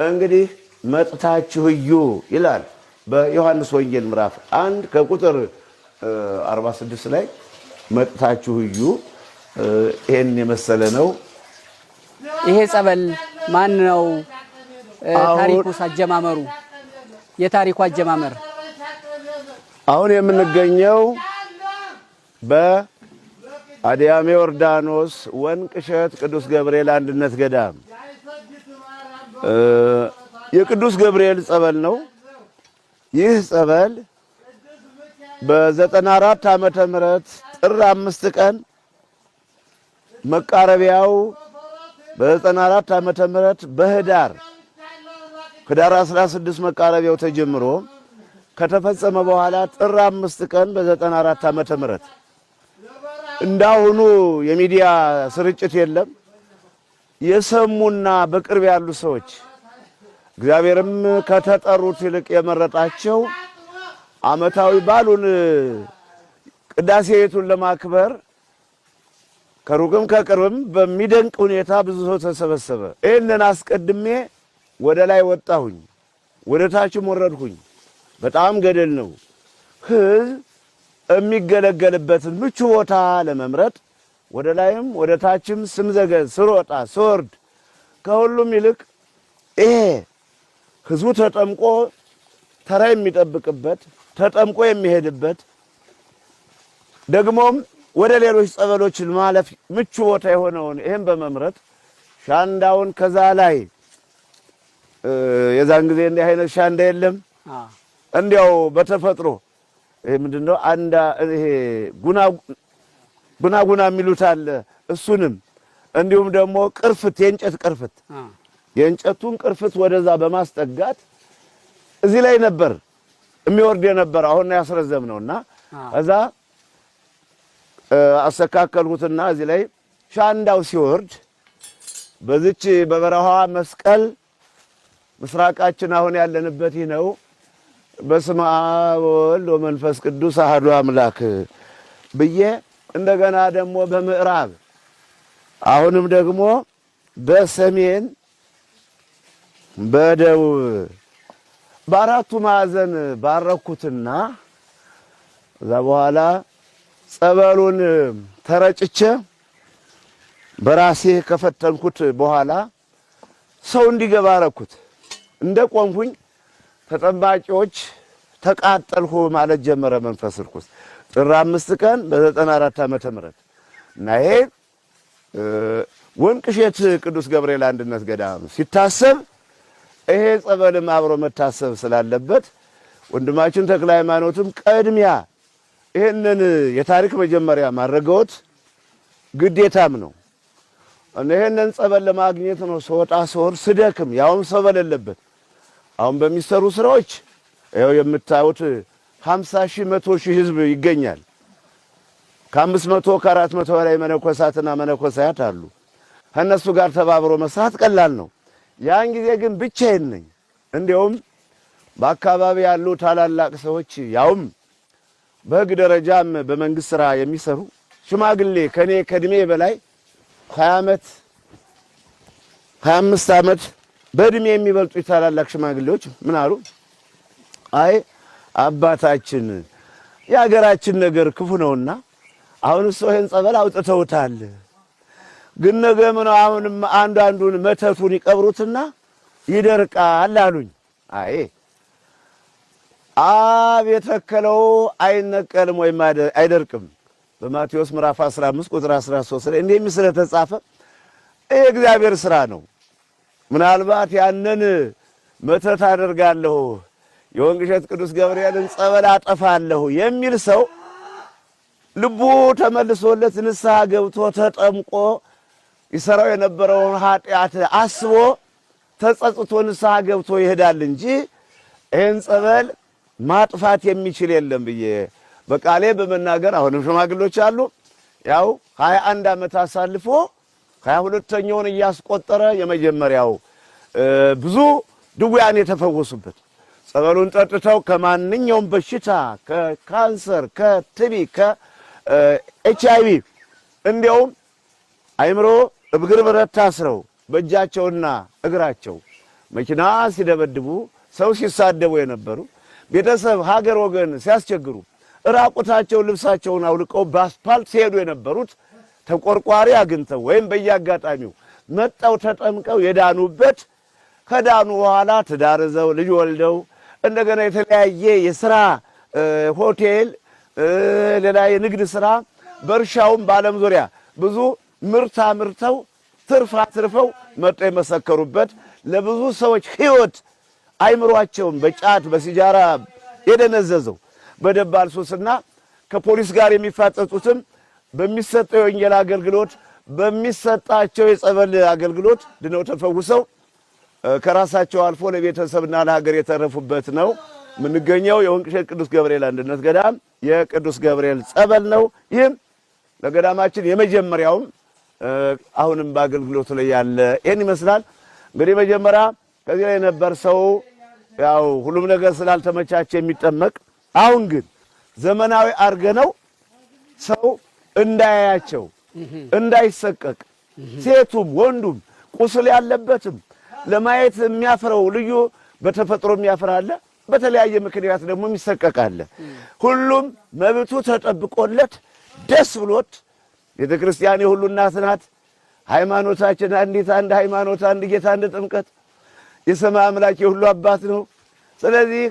እንግዲህ መጥታችሁ እዩ ይላል በዮሐንስ ወንጌል ምዕራፍ 1 ከቁጥር 46 ላይ መጥታችሁ እዩ። ይሄን የመሰለ ነው። ይሄ ጸበል ማን ነው? ታሪኩስ አጀማመሩ የታሪኩ አጀማመር አሁን የምንገኘው በአድያሜ ዮርዳኖስ ወንቅእሸት ቅዱስ ገብርኤል አንድነት ገዳም የቅዱስ ገብርኤል ጸበል ነው። ይህ ጸበል በ94 ዓመተ ምህረት ጥር 5 ቀን መቃረቢያው በ94 ዓመተ ምህረት በህዳር ህዳር 16 መቃረቢያው ተጀምሮ ከተፈጸመ በኋላ ጥር 5 ቀን በ94 ዓመተ ምህረት እንዳሁኑ የሚዲያ ስርጭት የለም። የሰሙና በቅርብ ያሉ ሰዎች እግዚአብሔርም ከተጠሩት ይልቅ የመረጣቸው ዓመታዊ በዓሉን ቅዳሴ ቤቱን ለማክበር ከሩቅም ከቅርብም በሚደንቅ ሁኔታ ብዙ ሰው ተሰበሰበ። ይህንን አስቀድሜ ወደ ላይ ወጣሁኝ፣ ወደ ታችም ወረድሁኝ። በጣም ገደል ነው። ህዝብ የሚገለገልበትን ምቹ ቦታ ለመምረጥ ወደ ላይም ወደ ታችም ስምዘገ ስሮጣ ስወርድ ከሁሉም ይልቅ ይሄ ህዝቡ ተጠምቆ ተራ የሚጠብቅበት፣ ተጠምቆ የሚሄድበት፣ ደግሞም ወደ ሌሎች ጸበሎች ማለፍ ምቹ ቦታ የሆነውን ይሄን በመምረጥ ሻንዳውን ከዛ ላይ፣ የዛን ጊዜ እንዲህ አይነት ሻንዳ የለም። እንዲያው በተፈጥሮ ይሄ ምንድነው አንዳ ይሄ ጉና ጉና ጉና የሚሉት አለ። እሱንም እንዲሁም ደግሞ ቅርፍት፣ የእንጨት ቅርፍት፣ የእንጨቱን ቅርፍት ወደዛ በማስጠጋት እዚህ ላይ ነበር የሚወርድ የነበረ። አሁን ያስረዘም ነውና ከዛ አስተካከልኩትና እዚህ ላይ ሻንዳው ሲወርድ በዚች በበረሃዋ መስቀል ምስራቃችን አሁን ያለንበት ይህ ነው። በስመ አብ ወወልድ ወመንፈስ ቅዱስ አሐዱ አምላክ ብዬ እንደገና ደግሞ በምዕራብ፣ አሁንም ደግሞ በሰሜን፣ በደቡብ፣ በአራቱ ማዕዘን ባረኩትና እዛ በኋላ ጸበሉን ተረጭቼ በራሴ ከፈተንኩት በኋላ ሰው እንዲገባ አረኩት። እንደ ቆምኩኝ ተጠባቂዎች ተቃጠልሁ ማለት ጀመረ መንፈስ ርኩስ። ጥር 5 ቀን በ94 ዓመተ ምህረት እና ይሄ ወንቅሸት ቅዱስ ገብርኤል አንድነት ገዳም ሲታሰብ ይሄ ጸበልም አብሮ መታሰብ ስላለበት ወንድማችን ተክለ ሃይማኖትም ቅድሚያ ይሄንን የታሪክ መጀመሪያ ማድረገውት ግዴታም ነው። ይሄንን ጸበል ለማግኘት ነው ስወጣ ስወር ስደክም፣ ያውም ሰው በሌለበት። አሁን በሚሰሩ ስራዎች ይኸው የምታዩት 50 ሺህ፣ 100 ሺህ ህዝብ ይገኛል። ከ500፣ ከ400 በላይ መነኮሳትና መነኮሳያት አሉ። ከእነሱ ጋር ተባብሮ መስራት ቀላል ነው። ያን ጊዜ ግን ብቻዬን ነኝ። እንዲያውም በአካባቢ ያሉ ታላላቅ ሰዎች፣ ያውም በህግ ደረጃም በመንግስት ስራ የሚሰሩ ሽማግሌ፣ ከኔ ከእድሜ በላይ 20 ዓመት፣ 25 ዓመት በእድሜ የሚበልጡ ታላላቅ ሽማግሌዎች ምን አሉ? አይ አባታችን፣ የሀገራችን ነገር ክፉ ነውና አሁን እሱ ይሄን ጸበል አውጥተውታል። ግን ነገ ምን አሁንም አንዱ አንዱን መተቱን ይቀብሩትና ይደርቃል አሉኝ። አይ አብ የተከለው አይነቀልም ወይም አይደርቅም። በማቴዎስ ምዕራፍ 15 ቁጥር 13 ላይ እንዲህ የሚል ስለተጻፈ ይሄ እግዚአብሔር ስራ ነው። ምናልባት ያንን መተት አደርጋለሁ፣ የወንቅሸት ቅዱስ ገብርኤልን ጸበል አጠፋለሁ የሚል ሰው ልቡ ተመልሶለት ንስሐ ገብቶ ተጠምቆ ይሰራው የነበረውን ኃጢአት አስቦ ተጸጽቶ ንስሐ ገብቶ ይሄዳል እንጂ ይህን ጸበል ማጥፋት የሚችል የለም ብዬ በቃሌ በመናገር አሁንም ሽማግሎች አሉ። ያው 21 ዓመት አሳልፎ 22ኛውን እያስቆጠረ የመጀመሪያው ብዙ ድውያን የተፈወሱበት፣ ጸበሉን ጠጥተው ከማንኛውም በሽታ፣ ከካንሰር፣ ከቲቢ፣ ከኤች አይ ቪ፣ እንዲያውም አይምሮ እግር ብረት ታስረው በእጃቸውና እግራቸው መኪና ሲደበድቡ፣ ሰው ሲሳደቡ የነበሩ፣ ቤተሰብ፣ ሀገር፣ ወገን ሲያስቸግሩ፣ ራቁታቸውን ልብሳቸውን አውልቀው በአስፓልት ሲሄዱ የነበሩት ተቆርቋሪ አግኝተው ወይም በየአጋጣሚው መጠው ተጠምቀው የዳኑበት፣ ከዳኑ በኋላ ትዳር ይዘው ልጅ ወልደው እንደገና የተለያየ የስራ፣ ሆቴል፣ ሌላ የንግድ ስራ፣ በእርሻውም በዓለም ዙሪያ ብዙ ምርት አምርተው ትርፍ አትርፈው መጥተው የመሰከሩበት፣ ለብዙ ሰዎች ህይወት አይምሯቸውን በጫት በሲጃራ የደነዘዘው፣ በደባል ሱስና ከፖሊስ ጋር የሚፋጠጡትም በሚሰጠው የወንጌል አገልግሎት፣ በሚሰጣቸው የጸበል አገልግሎት ድነው ተፈውሰው ከራሳቸው አልፎ ለቤተሰብና ለሀገር የተረፉበት ነው። የምንገኘው የወንቅሸት ቅዱስ ገብርኤል አንድነት ገዳም የቅዱስ ገብርኤል ጸበል ነው። ይህም ለገዳማችን የመጀመሪያውም አሁንም በአገልግሎቱ ላይ ያለ ይህን ይመስላል። እንግዲህ መጀመሪያ ከዚህ ላይ ነበር ሰው ያው ሁሉም ነገር ስላልተመቻቸ የሚጠመቅ። አሁን ግን ዘመናዊ አርገነው ሰው እንዳያያቸው እንዳይሰቀቅ፣ ሴቱም ወንዱም ቁስል ያለበትም ለማየት የሚያፍረው ልዩ በተፈጥሮ የሚያፍር አለ፣ በተለያየ ምክንያት ደግሞ የሚሰቀቅ አለ። ሁሉም መብቱ ተጠብቆለት ደስ ብሎት ቤተ ክርስቲያን የሁሉ እናት ናት። ሃይማኖታችን አንዲት አንድ ሃይማኖት፣ አንድ ጌታ፣ አንድ ጥምቀት፣ የሰማይ አምላክ የሁሉ አባት ነው። ስለዚህ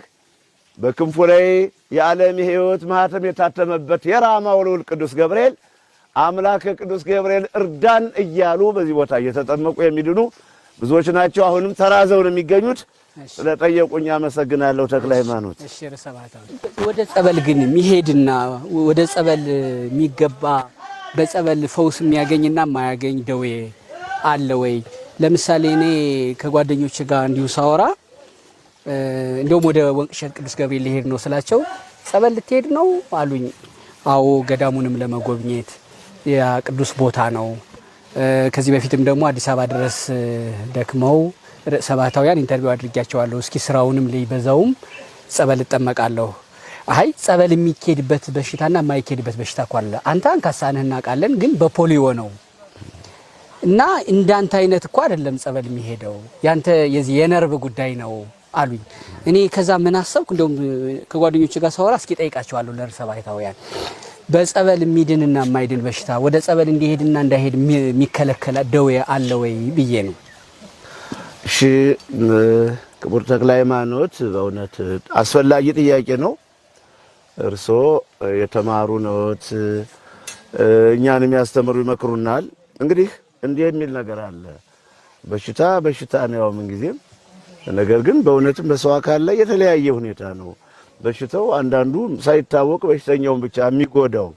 በክንፉ ላይ የዓለም የሕይወት ማኅተም የታተመበት የራማው ልዑል ቅዱስ ገብርኤል አምላከ ቅዱስ ገብርኤል እርዳን እያሉ በዚህ ቦታ እየተጠመቁ የሚድኑ ብዙዎች ናቸው። አሁንም ተራዘው ነው የሚገኙት። ስለጠየቁኝ አመሰግናለሁ። ተክለ ሃይማኖት። እሺ፣ ርዕሰ ባህታዊ፣ ወደ ጸበል ግን የሚሄድና ወደ ጸበል የሚገባ በጸበል ፈውስ የሚያገኝና የማያገኝ ደዌ አለ ወይ? ለምሳሌ እኔ ከጓደኞች ጋር እንዲሁ ሳወራ እንደውም ወደ ወንቅሸት ቅዱስ ገብርኤል ሊሄድ ነው ስላቸው ጸበል ልትሄድ ነው አሉኝ። አዎ፣ ገዳሙንም ለመጎብኘት ያ ቅዱስ ቦታ ነው። ከዚህ በፊትም ደግሞ አዲስ አበባ ድረስ ደክመው ርዕሰ ባህታውያን interview አድርጊያቸዋለሁ። እስኪ ስራውንም ልይ በዛውም ጸበል እጠመቃለሁ። አይ፣ ጸበል የሚኬድበት በሽታና የማይኬድበት በሽታ እኮ አለ። አንተ አንካሳ ነህ እናውቃለን፣ ግን በፖሊዮ ነው እና እንዳንተ አይነት እኮ አይደለም ጸበል የሚሄደው፣ ያንተ የዚህ የነርቭ ጉዳይ ነው አሉኝ። እኔ ከዛ ምን አሰብኩ፣ እንደውም ከጓደኞች ጋር ሳወራ እስኪ ጠይቃቸዋለሁ ለርዕሰ ባህታውያን፣ በጸበል የሚድንና የማይድን በሽታ፣ ወደ ጸበል እንዲሄድና እንዳይሄድ የሚከለከል ደዌ አለ ወይ ብዬ ነው። እሺ፣ ክቡር ተክለ ሃይማኖት፣ በእውነት አስፈላጊ ጥያቄ ነው። እርስዎ የተማሩ ነዎት፣ እኛን የሚያስተምሩ ይመክሩናል። እንግዲህ እንዲህ የሚል ነገር አለ። በሽታ በሽታ ነው ያው ምን ጊዜም። ነገር ግን በእውነትም በሰው አካል ላይ የተለያየ ሁኔታ ነው በሽታው። አንዳንዱ ሳይታወቅ በሽተኛውን ብቻ የሚጎዳው፣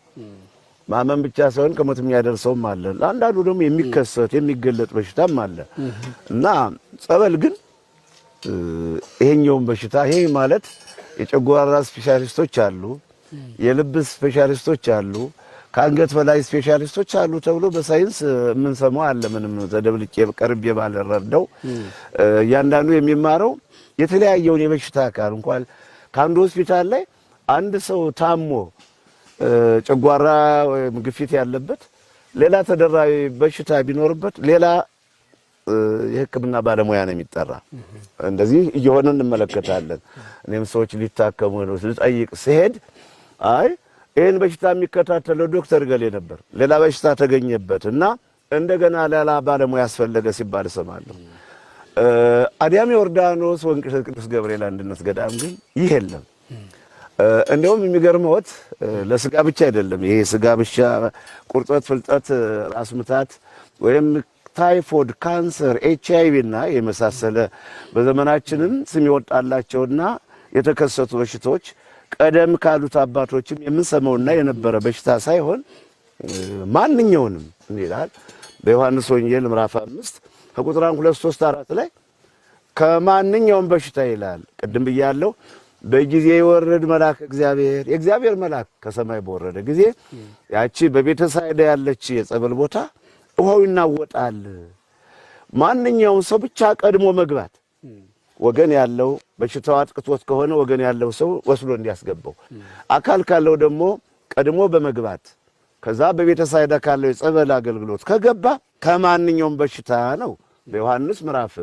ማመን ብቻ ሳይሆን ከሞት የሚያደርሰውም አለ። አንዳንዱ ደግሞ የሚከሰት የሚገለጥ በሽታም አለ እና ጸበል ግን ይሄኛውን በሽታ፣ ይሄ ማለት የጨጓራ ስፔሻሊስቶች አሉ፣ የልብ ስፔሻሊስቶች አሉ፣ ከአንገት በላይ ስፔሻሊስቶች አሉ ተብሎ በሳይንስ የምንሰማው አለ። ምንም ተደብልቄ ቀርቤ ባልረዳው እያንዳንዱ የሚማረው የተለያየውን የበሽታ አካል እንኳን ከአንዱ ሆስፒታል ላይ አንድ ሰው ታሞ ጨጓራ ወይም ግፊት ያለበት፣ ሌላ ተደራቢ በሽታ ቢኖርበት ሌላ የሕክምና ባለሙያ ነው የሚጠራ። እንደዚህ እየሆነ እንመለከታለን። እኔም ሰዎች ሊታከሙ ነው ልጠይቅ ስሄድ አይ፣ ይህን በሽታ የሚከታተለው ዶክተር ገሌ ነበር፣ ሌላ በሽታ ተገኘበት እና እንደገና ሌላ ባለሙያ ያስፈለገ ሲባል እሰማለሁ። አዲያም ዮርዳኖስ ወንቅሸት ቅዱስ ገብርኤል አንድነት ገዳም ግን ይህ የለም። እንደውም የሚገርመዎት ለስጋ ብቻ አይደለም። ይሄ ስጋ ብቻ ቁርጠት፣ ፍልጠት፣ ራስ ምታት ወይም ታይፎይድ፣ ካንሰር፣ ኤችአይቪ እና የመሳሰለ በዘመናችንም ስም የወጣላቸውና የተከሰቱ በሽታዎች ቀደም ካሉት አባቶችም የምንሰማውና የነበረ በሽታ ሳይሆን ማንኛውንም ይላል። በዮሐንስ ወንጌል ምዕራፍ 5 ከቁጥር 1፣ 2፣ 3፣ 4 ላይ ከማንኛውም በሽታ ይላል። ቅድም ብያለሁ። በጊዜ የወረድ መልአክ እግዚአብሔር፣ የእግዚአብሔር መልአክ ከሰማይ በወረደ ጊዜ ያቺ በቤተ ሳይዳ ያለች የጸበል ቦታ ውሃው ይናወጣል። ማንኛውም ሰው ብቻ ቀድሞ መግባት፣ ወገን ያለው በሽታው አጥቅቶት ከሆነ ወገን ያለው ሰው ወስዶ እንዲያስገባው፣ አካል ካለው ደግሞ ቀድሞ በመግባት ከዛ በቤተ ሳይዳ ካለው የጸበል አገልግሎት ከገባ ከማንኛውም በሽታ ነው። በዮሐንስ ምዕራፍ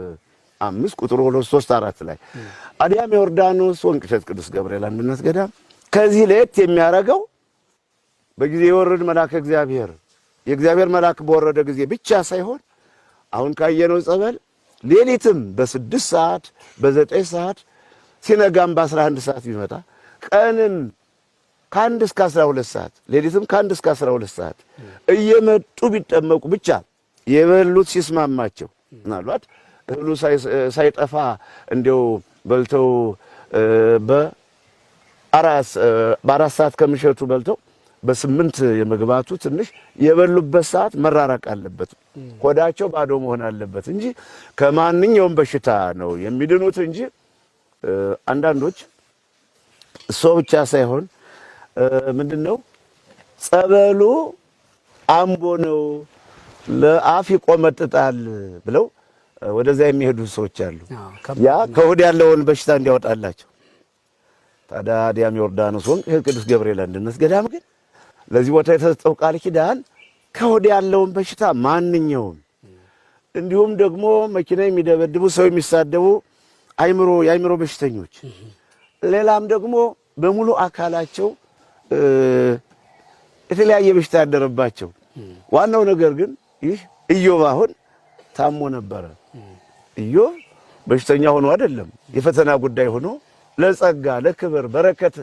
5 ቁጥር 2፣ 3፣ 4 ላይ። አዲያም ዮርዳኖስ ወንቅሸት ቅዱስ ገብርኤል አንድነት ገዳም ከዚህ ለየት የሚያደርገው በጊዜ የወረድ መልአክ እግዚአብሔር፣ የእግዚአብሔር መልአክ በወረደ ጊዜ ብቻ ሳይሆን አሁን ካየነው ጸበል ሌሊትም በ6 ሰዓት፣ በ9 ሰዓት፣ ሲነጋም በ11 ሰዓት ቢመጣ፣ ቀንም ከ1 እስከ 12 ሰዓት፣ ሌሊትም ከ1 እስከ 12 ሰዓት እየመጡ ቢጠመቁ፣ ብቻ የበሉት ሲስማማቸው፣ ምናልባት እህሉ ሳይጠፋ እንዲያው በልተው በ4 ሰዓት ከምሸቱ በልተው በ8 የመግባቱ ትንሽ የበሉበት ሰዓት መራራቅ አለበት። ሆዳቸው ባዶ መሆን አለበት እንጂ ከማንኛውም በሽታ ነው የሚድኑት እንጂ አንዳንዶች እሶ ብቻ ሳይሆን ምንድነው ጸበሉ አምቦ ነው፣ ለአፍ ይቆመጥጣል ብለው ወደዚያ የሚሄዱ ሰዎች አሉ። ያ ከሆድ ያለውን በሽታ እንዲያወጣላቸው። ታዲያ አዲያም ዮርዳኖስ ወንቅ ቅዱስ ገብርኤል አንድነት ገዳም ግን ለዚህ ቦታ የተሰጠው ቃል ኪዳን ከሆድ ያለውን በሽታ ማንኛውም፣ እንዲሁም ደግሞ መኪና የሚደበድቡ፣ ሰው የሚሳደቡ የአይምሮ በሽተኞች፣ ሌላም ደግሞ በሙሉ አካላቸው የተለያየ በሽታ ያደረባቸው፣ ዋናው ነገር ግን ይህ ኢዮብ አሁን ታሞ ነበረ። ኢዮብ በሽተኛ ሆኖ አይደለም፣ የፈተና ጉዳይ ሆኖ ለጸጋ ለክብር በረከት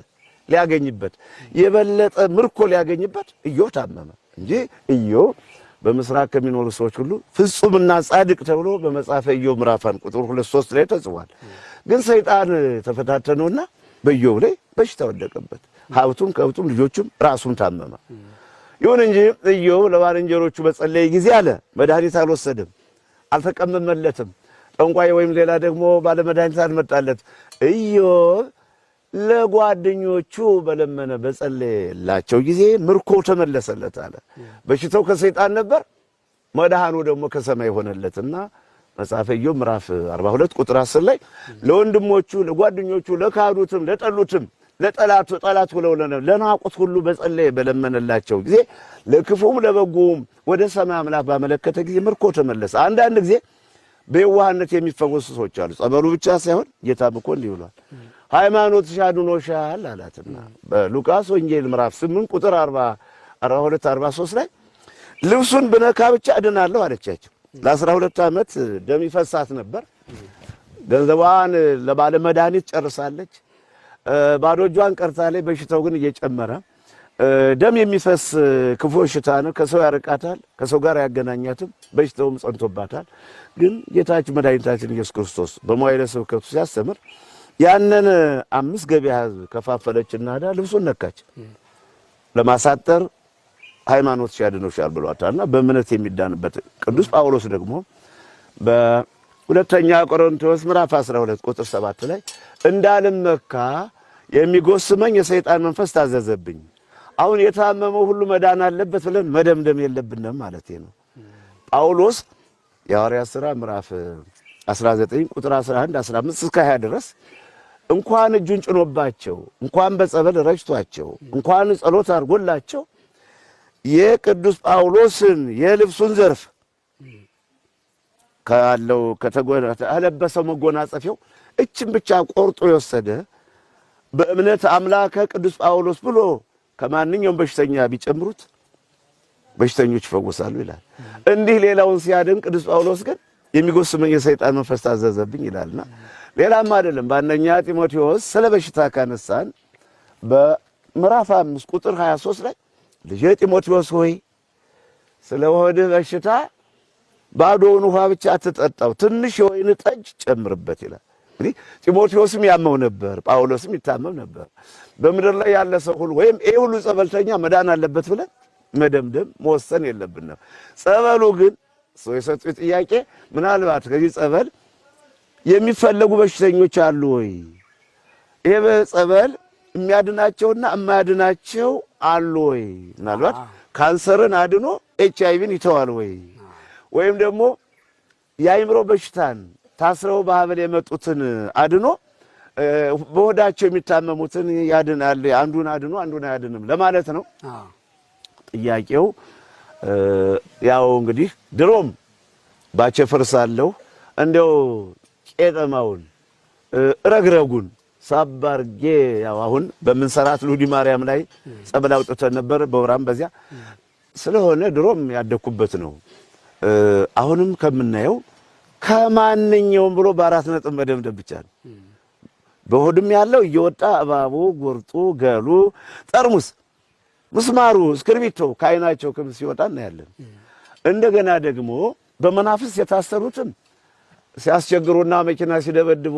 ሊያገኝበት የበለጠ ምርኮ ሊያገኝበት ኢዮብ ታመመ እንጂ ኢዮብ በምስራቅ ከሚኖሩ ሰዎች ሁሉ ፍጹምና ጻድቅ ተብሎ በመጽሐፈ ኢዮብ ምዕራፍ 1 ቁጥር 2 3 ላይ ተጽፏል። ግን ሰይጣን ተፈታተነውና በኢዮብ ላይ በሽታ ወደቀበት። ሀብቱም ከብቱም ልጆቹም ራሱም ታመመ። ይሁን እንጂ ኢዮብ ለባልንጀሮቹ በጸለየ ጊዜ አለ መድኃኒት አልወሰድም፣ አልተቀመመለትም። ጠንቋይ ወይም ሌላ ደግሞ ባለመድኃኒት አልመጣለት። ኢዮብ ለጓደኞቹ በለመነ በጸለየላቸው ጊዜ ምርኮ ተመለሰለት አለ። በሽታው ከሰይጣን ነበር፣ መድኃኑ ደግሞ ከሰማይ ሆነለትና መጽሐፈ ኢዮብ ምዕራፍ 42 ቁጥር 10 ላይ ለወንድሞቹ ለጓደኞቹ ለካዱትም ለጠሉትም ለጠላቱ ጠላት ብለው ለናቁት ሁሉ በጸለየ በለመነላቸው ጊዜ ለክፉም ለበጎውም ወደ ሰማይ አምላክ ባመለከተ ጊዜ ምርኮ ተመለሰ። አንዳንድ ጊዜ በየዋህነት የሚፈወሱ ሰዎች አሉ። ጸበሉ ብቻ ሳይሆን ጌታም እኮ እንዲህ ብሏል፣ ሃይማኖትሽ አድኖሻል አላትና በሉቃስ ወንጌል ምዕራፍ 8 ቁጥር 42 43 ላይ ልብሱን ብነካ ብቻ እድናለሁ አለቻቸው። ለ12 ዓመት ደም ይፈሳት ነበር። ገንዘቧን ለባለ መድኃኒት ጨርሳለች። ባዶ እጇን ቀርታለች። በሽታው ግን እየጨመረ ደም የሚፈስ ክፉ በሽታ ነው። ከሰው ያርቃታል፣ ከሰው ጋር አያገናኛትም። በሽታውም ጸንቶባታል። ግን ጌታችን መድኃኒታችን ኢየሱስ ክርስቶስ በመዋዕለ ስብከቱ ሲያስተምር ያንን 5 ገበያ ሕዝብ ከፋፈለችና ዳ ልብሱን ነካች ለማሳጠር ሃይማኖትሽ ያድኖሻል ብሏታልና በእምነት የሚዳንበት። ቅዱስ ጳውሎስ ደግሞ በሁለተኛ ቆሮንቶስ ምዕራፍ 12 ቁጥር 7 ላይ እንዳልመካ የሚጎስመኝ የሰይጣን መንፈስ ታዘዘብኝ። አሁን የታመመው ሁሉ መዳን አለበት ብለን መደምደም የለብንም ማለት ነው። ጳውሎስ የሐዋርያት ሥራ ምዕራፍ 19 ቁጥር 11 15 እስከ 20 ድረስ እንኳን እጁን ጭኖባቸው እንኳን በጸበል ረጭቷቸው እንኳን ጸሎት አድርጎላቸው የቅዱስ ጳውሎስን የልብሱን ዘርፍ ካለው ከተለበሰው መጎናጸፊያው እችን ብቻ ቆርጦ የወሰደ በእምነት አምላከ ቅዱስ ጳውሎስ ብሎ ከማንኛውም በሽተኛ ቢጨምሩት በሽተኞች ይፈወሳሉ ይላል። እንዲህ ሌላውን ሲያድን ቅዱስ ጳውሎስ ግን የሚጎስመኝ የሰይጣን መንፈስ ታዘዘብኝ ይላልና ሌላም አይደለም። በአንደኛ ጢሞቴዎስ ስለ በሽታ ካነሳን በምዕራፍ 5 ቁጥር 23 ላይ ልጄ ጢሞቴዎስ ሆይ ስለ ሆድህ በሽታ ባዶውን ውሃ ብቻ አትጠጣው፣ ትንሽ የወይን ጠጅ ጨምርበት ይላል። እንግዲህ ጢሞቴዎስም ያመው ነበር፣ ጳውሎስም ይታመም ነበር። በምድር ላይ ያለ ሰው ሁሉ ወይም ይሄ ሁሉ ጸበልተኛ መዳን አለበት ብለን መደምደም መወሰን የለብንም። ጸበሉ ግን ሰው የሰጡት ጥያቄ ምናልባት ከዚህ ጸበል የሚፈለጉ በሽተኞች አሉ ወይ? ይሄ ጸበል የሚያድናቸውና የማያድናቸው አሉ ወይ? ምናልባት ካንሰርን አድኖ ኤች አይቪን ይተዋል ወይ? ወይም ደግሞ የአይምሮ በሽታን ታስረው በሀብል የመጡትን አድኖ በሆዳቸው የሚታመሙትን ያድናል። አንዱን አድኖ አንዱን አያድንም ለማለት ነው ጥያቄው። ያው እንግዲህ ድሮም ባቸፈር ሳለሁ እንደው ቄጠማውን ረግረጉን ሳባርጌ ያው አሁን በምንሰራት ሉዲ ማርያም ላይ ጸበል አውጥተን ነበር። በወራም በዚያ ስለሆነ ድሮም ያደኩበት ነው። አሁንም ከምናየው ከማንኛውም ብሎ በአራት ነጥብ መደምደም ብቻ ነው። በሆድም ያለው እየወጣ እባቡ፣ ጉርጡ፣ ገሉ፣ ጠርሙስ፣ ምስማሩ፣ እስክርቢቶ ከዓይናቸው ክም ሲወጣ እናያለን። እንደገና ደግሞ በመናፍስ የታሰሩትም ሲያስቸግሩና መኪና ሲደበድቡ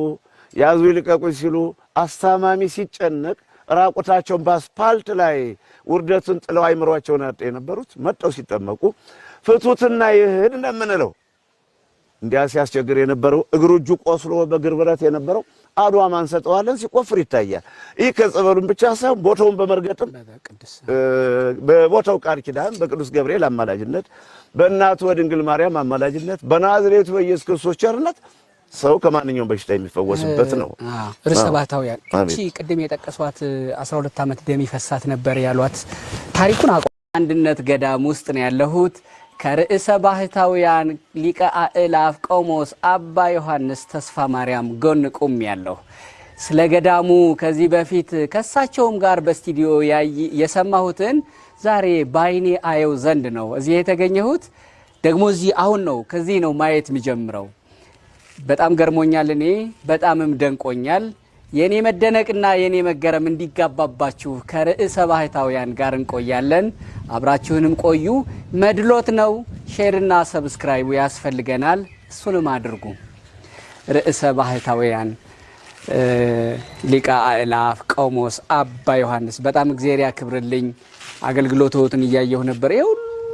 ያዙ ይልቀቁኝ ሲሉ አስታማሚ ሲጨነቅ ራቁታቸውን በአስፓልት ላይ ውርደትን ጥለው አይምሯቸውን አጥ የነበሩት መጠው ሲጠመቁ ፍቱትና ይህድ ነው የምንለው። እንዲያ ሲያስቸግር የነበረው እግሩ እጁ ቆስሎ በእግር ብረት የነበረው አድዋ ማንሰጠዋለን ሲቆፍር ይታያል። ይህ ከጸበሉን ብቻ ሳይሆን ቦታውን በመርገጥም በቦታው ቃል ኪዳን በቅዱስ ገብርኤል አማላጅነት፣ በእናቱ በድንግል ማርያም አማላጅነት፣ በናዝሬቱ በኢየሱስ ክርስቶስ ቸርነት ሰው ከማንኛውም በሽታ የሚፈወስበት ነው። ርዕሰ ባሕታውያን እቺ ቅድም የጠቀሷት 12 ዓመት ደም ይፈሳት ነበር ያሏት ታሪኩን አንድነት ገዳም ውስጥ ነው ያለሁት። ከርዕሰ ባሕታውያን ሊቀ አእላፍ ቆሞስ አባ ዮሐንስ ተስፋ ማርያም ጎን ቆሜ ያለሁ። ስለ ገዳሙ ከዚህ በፊት ከሳቸውም ጋር በስቱዲዮ የሰማሁትን ዛሬ ባይኔ አየው ዘንድ ነው እዚህ የተገኘሁት። ደግሞ እዚህ አሁን ነው ከዚህ ነው ማየት የሚጀምረው። በጣም ገርሞኛል። እኔ በጣምም ደንቆኛል። የእኔ መደነቅና የእኔ መገረም እንዲጋባባችሁ ከርዕሰ ባህታውያን ጋር እንቆያለን። አብራችሁንም ቆዩ። መድሎት ነው። Share ና subscribe ኡ ያስፈልገናል። እሱንም አድርጉ። ርዕሰ ባህታውያን ሊቀ አእላፍ ቆሞስ አባ ዮሐንስ በጣም እግዚአብሔር ያክብርልኝ። አገልግሎትዎትን እያየሁ ነበር። ይህ ሁሉ